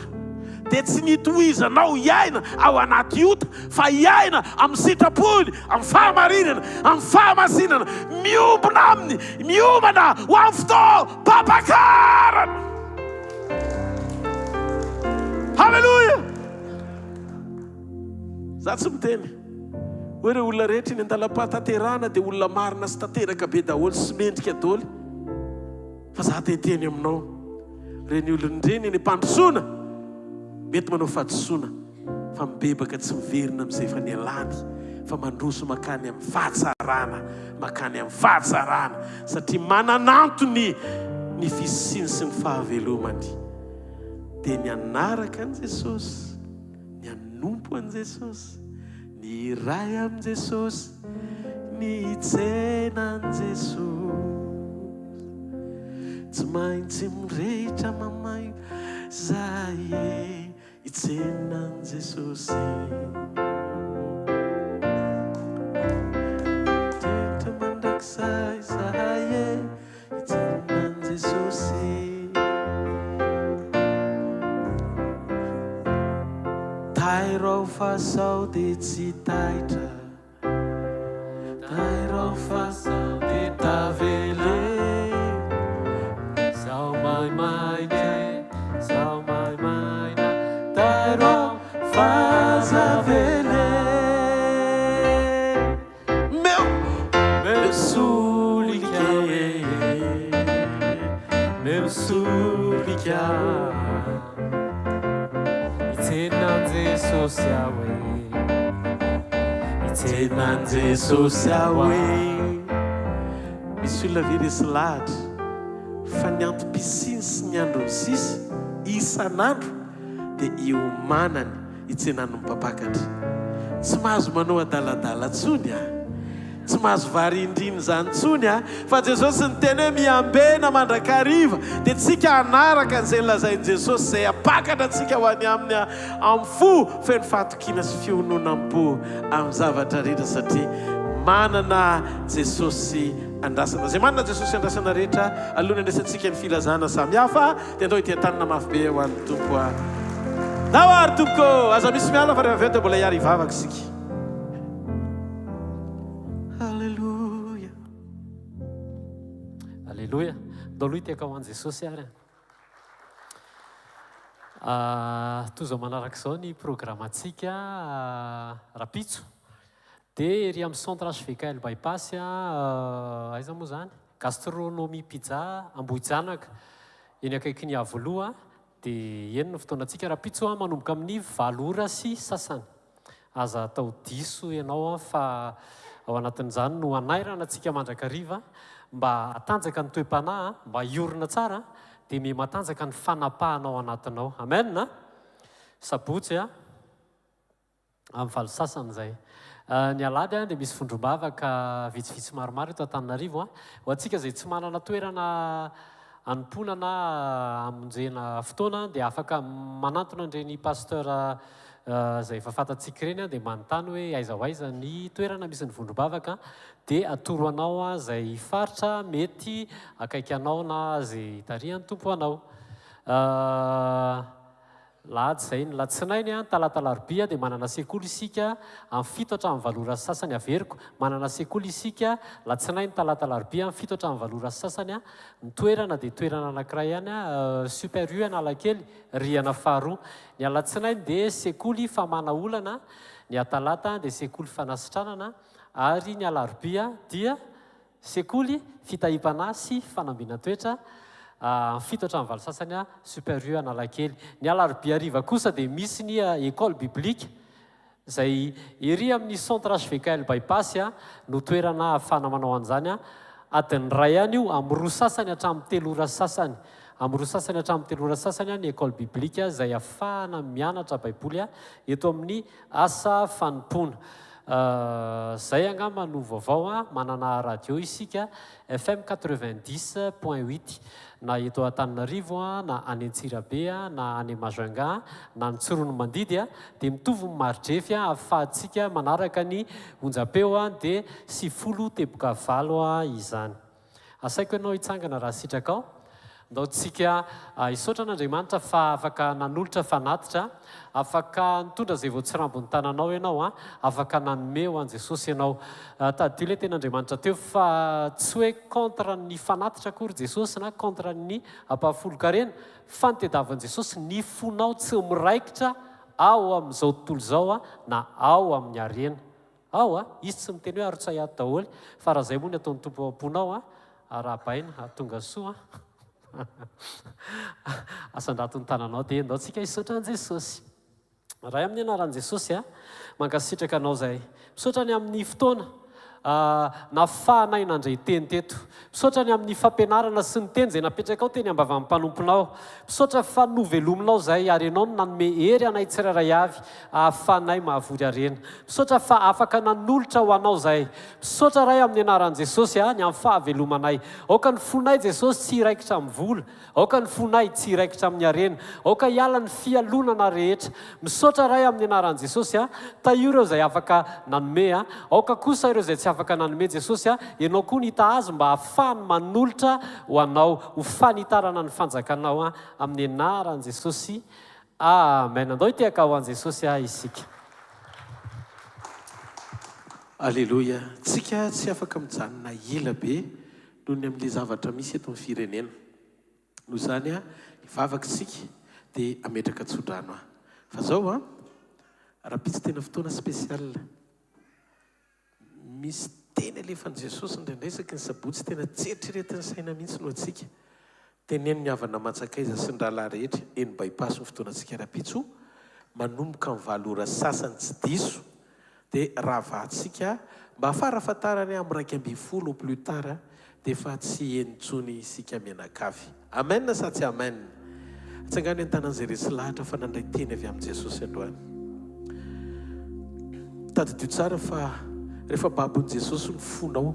dia tsy ny hitohizanao hiaina ao anaty ota fa hiaina amin'ny sitrapony, amin'ny fahamarinana, amin'ny fahamasinana, miombona aminy, miomana ho amin'ny fotoam-pampakarana. Haleloia! Za tsy miteny hoe ireo olona rehetra eny andalam-pahatanterahana dia olona marina sy tanteraka be daholo sy mendrika daholo fa za te hiteny aminao ireny olona ireny eny am-pandrosoana mety manao fahadisoana fa mibebaka tsy miverina amin'izay efa nialany fa mandroso makany amin'ny fahatsarana makany amin'ny fahatsarana satria manan'antony ny fisiany sy ny fahavelomany dia ny hanaraka an'i Jesosy Ny hanompo an'i Jesosy, ny hiray amin'i Jesosy, ny hitsena an'i Jesosy. Tsy maintsy mirehitra mamay zahay e, hitsena an'i Jesosy. Mirehitra mandrakizay zahay e. Hijanona an'i Jesosy. Tairo aho fa sao dia tsy taitra. Tairo aho fa sao dia tavela e. Zaho maimaina e, zaho maimaina. Tairo aho fa aza avela e. Meu, meu solika e, meu solika. Hitsena an'i Jesosy aho e. Hitsena an'i Jesosy aho e. Misy olona ve resy lahatra fa ny antom-pisiany sy ny androny sisa isan'andro dia iomanany hitsenany ny mpampakatra. Tsy mahazo manao adaladala tsony a! Tsy mahazo varindrina izany tsony a! Fa Jesosy niteny hoe miambena mandrakariva, dia tsika hanaraka an'izay nolazain'i Jesosy izay hampakatra antsika ho any aminy amin'ny fo feno fahatokiana sy fiononam-po amin'ny zavatra rehetra satria manana Jesosy andrasana. Izay manana Jesosy andrasana rehetra, alohan'ny handraisantsika ny filazana samihafa, Dia andao hitia-tanana mafy be ho an'ny Tompo a. Ndao ary tompoko ô! Aza misy miala fa rehefa avy eo dia mbola hiary hivavaka isika. Alléluia. Alléluia. Ndao aloha hitehaka ho an'i Jesosy ary. Ah, toy izao manaraka izao ny programantsika ah, rapitso. Dia ery amin'ny centre HVKL Bypass, ah, aiza moa izany? Gastronomie Pizza Ambohijanaka, eny akaikin'i Iavoloha, dia eny no fotoanantsika rahampitso manomboka amin'ny valo ora sy sasany. Aza atao diso ianao fa ao anatin'izany no hanairana antsika mandrakariva mba hatanjaka ny toe-panahy, mba hiorina tsara, dia miha matanjaka ny fanapahana ao anatinao. Amen! Sabotsy a! Amin'ny valo sasany izay. Ny alahady dia misy vondrom-bavaka vitsivitsy maromaro eto Antananarivo. Ho antsika izay tsy manana toerana hanompoana na hamonjena fotoana dia afaka manantona an'ireny Pasteur Izay efa fantatsika ireny dia manontany hoe aiza ho aiza ny toerana misy ny vondrom-bavaka dia atoro anao izay faritra mety akaiky anao na izay itarihan'ny Tompo anao. Lahady izay, ny latsinainy, talata alarobia dia manana sekoly isika amin'ny fito hatramin'ny valo ora sy sasany averiko, manana sekoly isika latsinainy, talata alarobia amin'ny fito hatramin'ny valo ora sy sasany, ny toerana dia toerana anankiray ihany, Super U Analakely, rihana faharoa. Ny alatsinainy dia sekoly famahana olana, ny atalata dia sekoly fanasitranana ary ny alarobia dia sekoly fitahiam-panahy sy fanambinan-toetra amin'ny fito hatramin'ny valo sasany Super U Analakely. Ny alarobia hariva kosa dia misy ny école biblique Izay ery amin'ny centre HVKL Bypass no toerana ahafahana manao an'izany. Adiny iray ihany io, amin'ny roa sasany hatramin'ny telo ora sasany. Amin'ny roa sasany hatramin'ny telo ora sasany ny école biblique izay ahafahana mianatra Baiboly eto amin'ny asa fanompoana. Izay angamba no vaovao, manana radio isika, FM 90 point huit, na eto Antananarivo na any Antsirabe na any Majunga na any Tsiroanomandidy dia mitovy ny mari-drefy ahafahantsika manaraka ny onjam-peo dia 90 teboka valo izany. Asaiko ianao hitsangana raha sitrakao. Ndao tsika hisaotra an'Andriamanitra fa afaka nanolotra fanatitra, afaka nitondra izay voatsirambin'ny tananao ianao an, afaka nanome ho an'i Jesosy ianao. Tadidio ilay tenin'Andriamanitra teo fa tsy hoe contre ny fanatitra akory Jesosy na contre ny ampahafolon-karena fa ny tediavin'i Jesosy ny fonao tsy miraikitra ao amin'izao tontolo izao na ao amin'ny harena. Ao a! Izy tsy miteny hoe arotsay ato daholo fa raha izay moa ny ataon'ny Tompo ao am-ponao a! Arahabaina a! Tonga soa a! Asandrato ny tananao dia ndao tsika hisaotra an'i Jesosy. Ray amin'ny anaran'i Jesosy a! Mankasitraka anao zahay. Misaotra ny amin'ny fotoana nafahanay nandre teny teto. Misaotra ny amin'ny fampianarana sy ny teny izay napetrakao teny am-bavan'ny mpanomponao. Misaotra fa novelominao izahay ary Ianao no nanome hery anay tsirairay avy ahafahanay mahavory harena. Misaotra fa afaka nanolotra ho Anao izahay. Misaotra Ray amin'ny anaran'i Jesosy ny amin'ny fahavelomanay. Aoka ny fonay Jesosy tsy hiraikitra amin'ny vola. Aoka ny fonay tsy hiraikitra amin'ny harena. Aoka hiala ny fialonana rehetra. Misaotra Ray amin'ny anaran'i Jesosy a. Tahio ireo izay afaka nanome a. Aoka kosa ireo izay tsy afaka nanome Jesosy a. Ianao koa no hita azy mba hahafahany manolotra ho Anao ho fanitarana ny fanjakanao a. Amin'ny anaran'i Jesosy. Amen. Andao hitehaka ho an'i Jesosy a isika. Aleloia. Tsika tsy afaka mijanona ela be noho ny amin'ilay zavatra misy eto amin'ny firenena. Noho izany hivavaka isika dia hametraka tsodrano aho. Fa zao an, rahampitso tena fotoana spécial. Misy teny alefan'i Jesosy indraindray isaky ny sabotsy tena tsy eritreretin'ny saina mihitsy no antsika. Teneno ny havana aman-tsakaiza sy ny rahalahy rehetra eny By-pass ny fotoanantsika rahampitso manomboka amin'ny valo ora sasany tsy diso Dia rahavahantsika mba farafatarany amin'ny 11 au plus tard dia efa tsy eny intsony isika mianakavy. Amen sa tsy amen? Atsangano ny tanan'izay resy lahatra fa nandray teny avy amin'i Jesosy androany. Tadidio tsara fa rehefa babon'i Jesosy ny fonao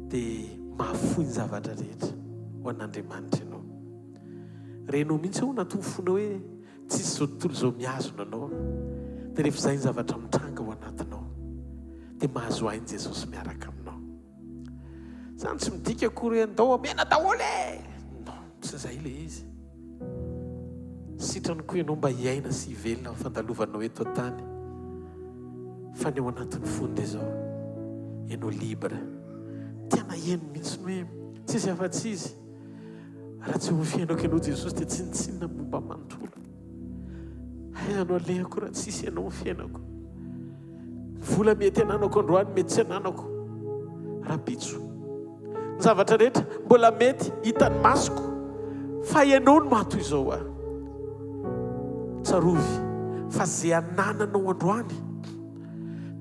dia mahafoy ny zavatra rehetra ho an'Andriamanitra ianao. Renao mihitsy ao anatin'ny fonao hoe Tsisy izao tontolo izao mihazona anao dia rehefa izay ny zavatra mitranga ao anatinao dia mahazo aina Jesosy miaraka aminao. Izany tsy midika akory hoe ndao omena daholo e! Non, tsy izay ilay izy. Sitrany koa ianao mba hiaina sy hivelona amin'ny fandalovanao eto an-tany. Fa ny ao anatin'ny fony dia izao, ianao libre. Tena heno mihitsy ny hoe tsisy afa-tsy izy. Raha tsy ho fiainako ianao Jesosy dia tsinontsinona ny momba manontolo. Aiza no alehako raha tsisy ianao ny fiainako? Ny vola mety ananako androany mety tsy ananako rahampitso. Ny zavatra rehetra mbola mety hitan'ny masoko fa ianao no maha toy izao ahy. Tsarovy fa izay anananao androany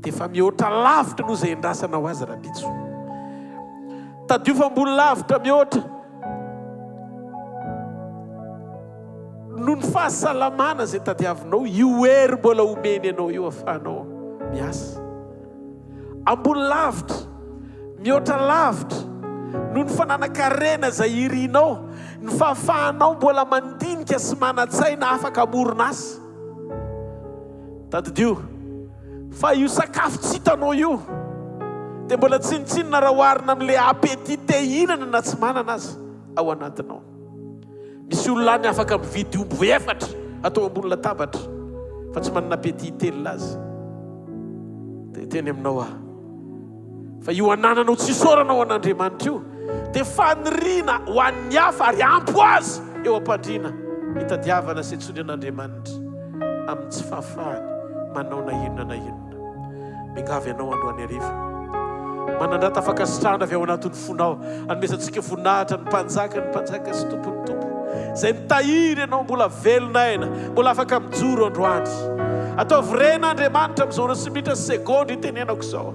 dia efa mihoatra lavitra noho izay endrasanao azy rahampitso. Tadidio fa ambony lavitra mihoatra noho ny fahasalamana izay tadiavinao io hery mbola omeny anao io ahafahanao miasa. Ambony lavitra, mihoatra lavitra noho ny fananan-karena izay irinao, ny fahafahanao mbola mandinika sy manan-tsaina afaka hamorona asa. Tadidio fa io sakafo tsy hitanao io dia mbola tsinontsinona raha oharina amin'ilay appétit te hihinana na tsy manana aza ao anatinao. Misy olona any afaka mividy omby efatra atao ambony latabatra fa tsy manana appétit hitelina azy. Dia hiteny aminao aho fa io anananao tsy isaorana ho an'Andriamanitra io dia faniriana ho an'ny hafa ary ampy ho azy eo am-pandriana hitadiavana sy hitsory an'Andriamanitra amin'ny tsy fahafahany manao na inona na inona. Miangavy anao androany hariva. Manandrata fankasitrahana avy ao anatin'ny fonao. Anomezantsika voninahitra ny Mpanjaka, ny Mpanjaka sy Tompon'ny Tompo, izay mitahiry anao mbola velona aina, mbola afaka mijoro androany. Ataovy ren'Andriamanitra amin'izao ora sy minitra sy segondra itenenako izao.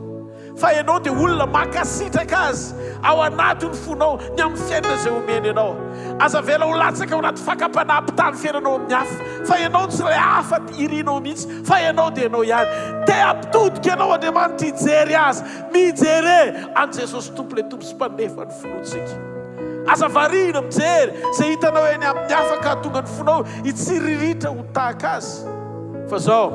Fa ianao dia olona mankasitraka Azy ao anatin'ny fonao ny amin'ny fiainana izay omeny anao. Aza avela ho latsaka ao anaty fakam-panahy hampitaha ny fiainanao amin'ny hafa. Fa ianao tsy ilay hafa irinao mihitsy, fa ianao dia ianao ihany. Te hampitodika anao Andriamanitra hijery Azy. Mijere an'i Jesosy Tompo ilay Tompo sy Mpanefa ny finoantsika. Aza variana mijery izay hitanao eny amin'ny hafa ka hahatonga ny fonao hitsiriritra ho tahaka azy. Fa izao,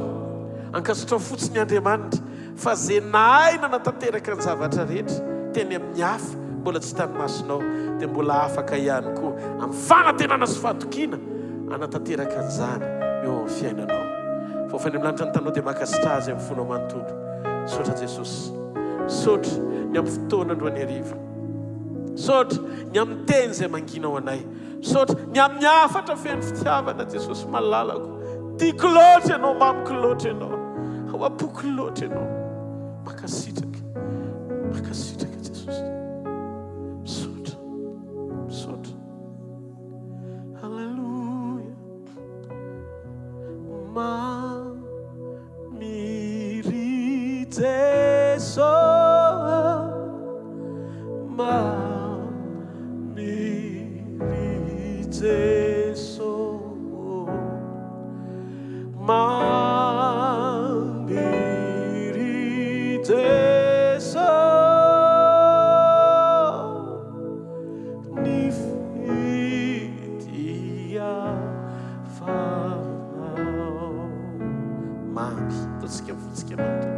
ankasitraho fotsiny Andriamanitra. Fa ze nahay nanatanteraka ny zavatra rehetra teny amin'ny hafa mbola tsy hitan'ny masonao dia mbola afaka ihany koa amin'ny fanantenana sy fahatokiana hanatanteraka an'izany eo amin'ny fiainanao. Fa ho any amin'ny lanitra ny taninao dia mankasitraha azy amin'ny fonao manontolo. Misaotra Jesosy. Misaotra ny amin'ny fotoana androany hariva. Misaotra ny amin'ny teny izay mangina ho anay. Misaotra ny amin'ny hafatra feno fitiavana Jesosy malalako. Tiako loatra ianao, mamiko loatra ianao. Ao am-poko loatra ianao. Mankasitraka. Mankasitraka Jesosy. Misaotra. Misaotra. Alléluia. Mamy ry Jeso Mamy ry Jeso Mamy ry Jeso Ny fitiavanao. Mamy, ataontsika vontsika manontolo.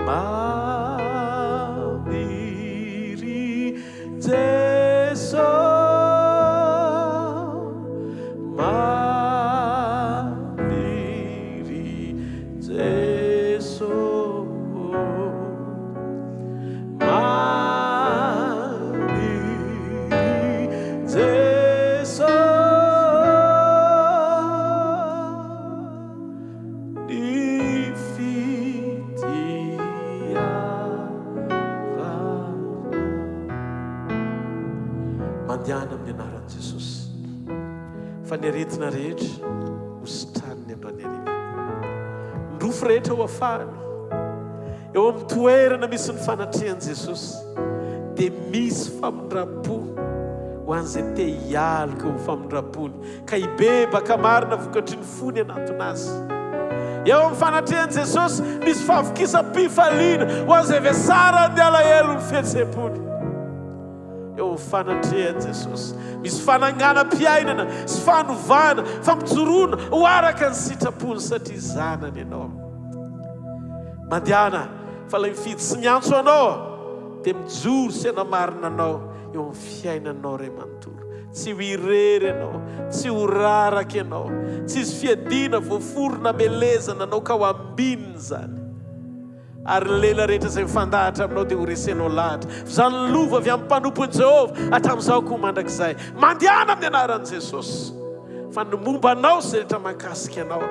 Mamy ry Jeso, mamy ry Jeso, mamy ry Jeso. Ny fitiavana. Mandehana amin'ny anaran'i Jesosy fa ny aretina rehetra ho sitraniny androany hariva. Ny rofy rehetra ho afahany. Eo amin'ny toerana misy ny fanatrehan'i Jesosy dia misy famindram-po ho an'izay te hialoka eo amin'ny famindram-pony ka hibebaka marina vokatry ny fony hanantona Azy. Eo amin'ny fanatrehan'i Jesosy, misy fahavokisam-pifaliana ho an'izay vesaran'ny alahelo ny fihetseham-pony. Eo amin'ny fanatrehan'i Jesosy, misy fananganam-piainana sy fanovana, fampijoroana ho araka ny sitrapony satria zanany ianao. Mandehana fa ilay mifidy sy miantso anao dia mijoro sy hanamarina anao eo amin'ny fiainanao iray manontolo. Tsy ho irery ianao, tsy ho raraka ianao, tsy hisy fiadiana voaforona hamelezana anao ka ho ambinina izany. Ary ny lela rehetra izay mifandahatra aminao dia horesenao lahatra. F'izany lova avy amin'ny mpanompon'i Jehovah hatramin'izao koa mandrakizay. Mandehana amin'ny anaran'i Jesosy, fa ny momba anao sy izay rehetra mahakasika anao,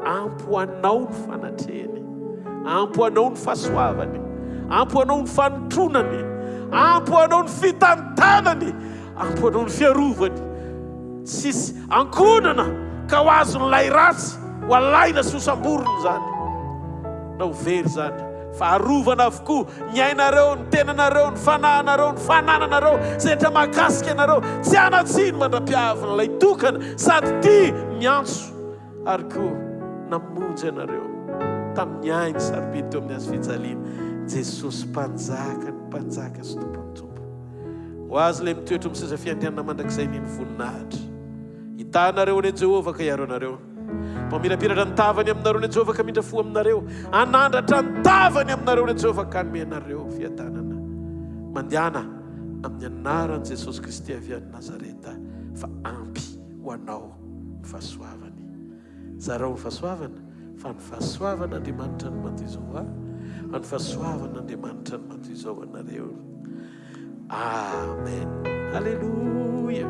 ampy ho anao ny fanatrehany, ampy ho anao ny fahasoavany, ampy ho anao ny fanotronany, ampy ho anao ny fitantanany. Ampy ho anao ny fiarovany. Tsy hisy ankohonana ka ho azon'ilay ratsy ho alaina sy hosamborina izany, na ho very izany, fa arovana avokoa ny ainareo, ny tenanareo, ny fanahinareo, ny fanananareo, izay rehetra mahakasika anareo. Tsy hanan-tsiny mandra-piavin'ilay tokana sady tia miantso ary koa namonjy anareo tamin'ny ainy sarobidy teo amin'ny hazo fijaliana, Jesosy Mpanjakan'ny mpanjaka sy Tompon'ny tompo. Ho azy ilay mitoetra amin'ny seza fiandrianana mandrakizay ny voninahitra. Hitaha anareo anie Jehovah ka hiaro anareo. Mamirapiratra ny tavany aminareo ny Jehovah ka hamindra fo aminareo. Hanandratra ny tavany aminareo ny Jehovah ka hanome anareo fiadanana. Mandehana amin'ny anaran'i Jesosy Kristy avy any Nazareta fa ampy ho anao ny fahasoavany. Zarao ny fahasoavana fa ny fahasoavan'Andriamanitra no mantoy izao ho ahy, fa ny fahasoavan'Andriamanitra no mantoy izao ho anareo. Amen. Alléluia.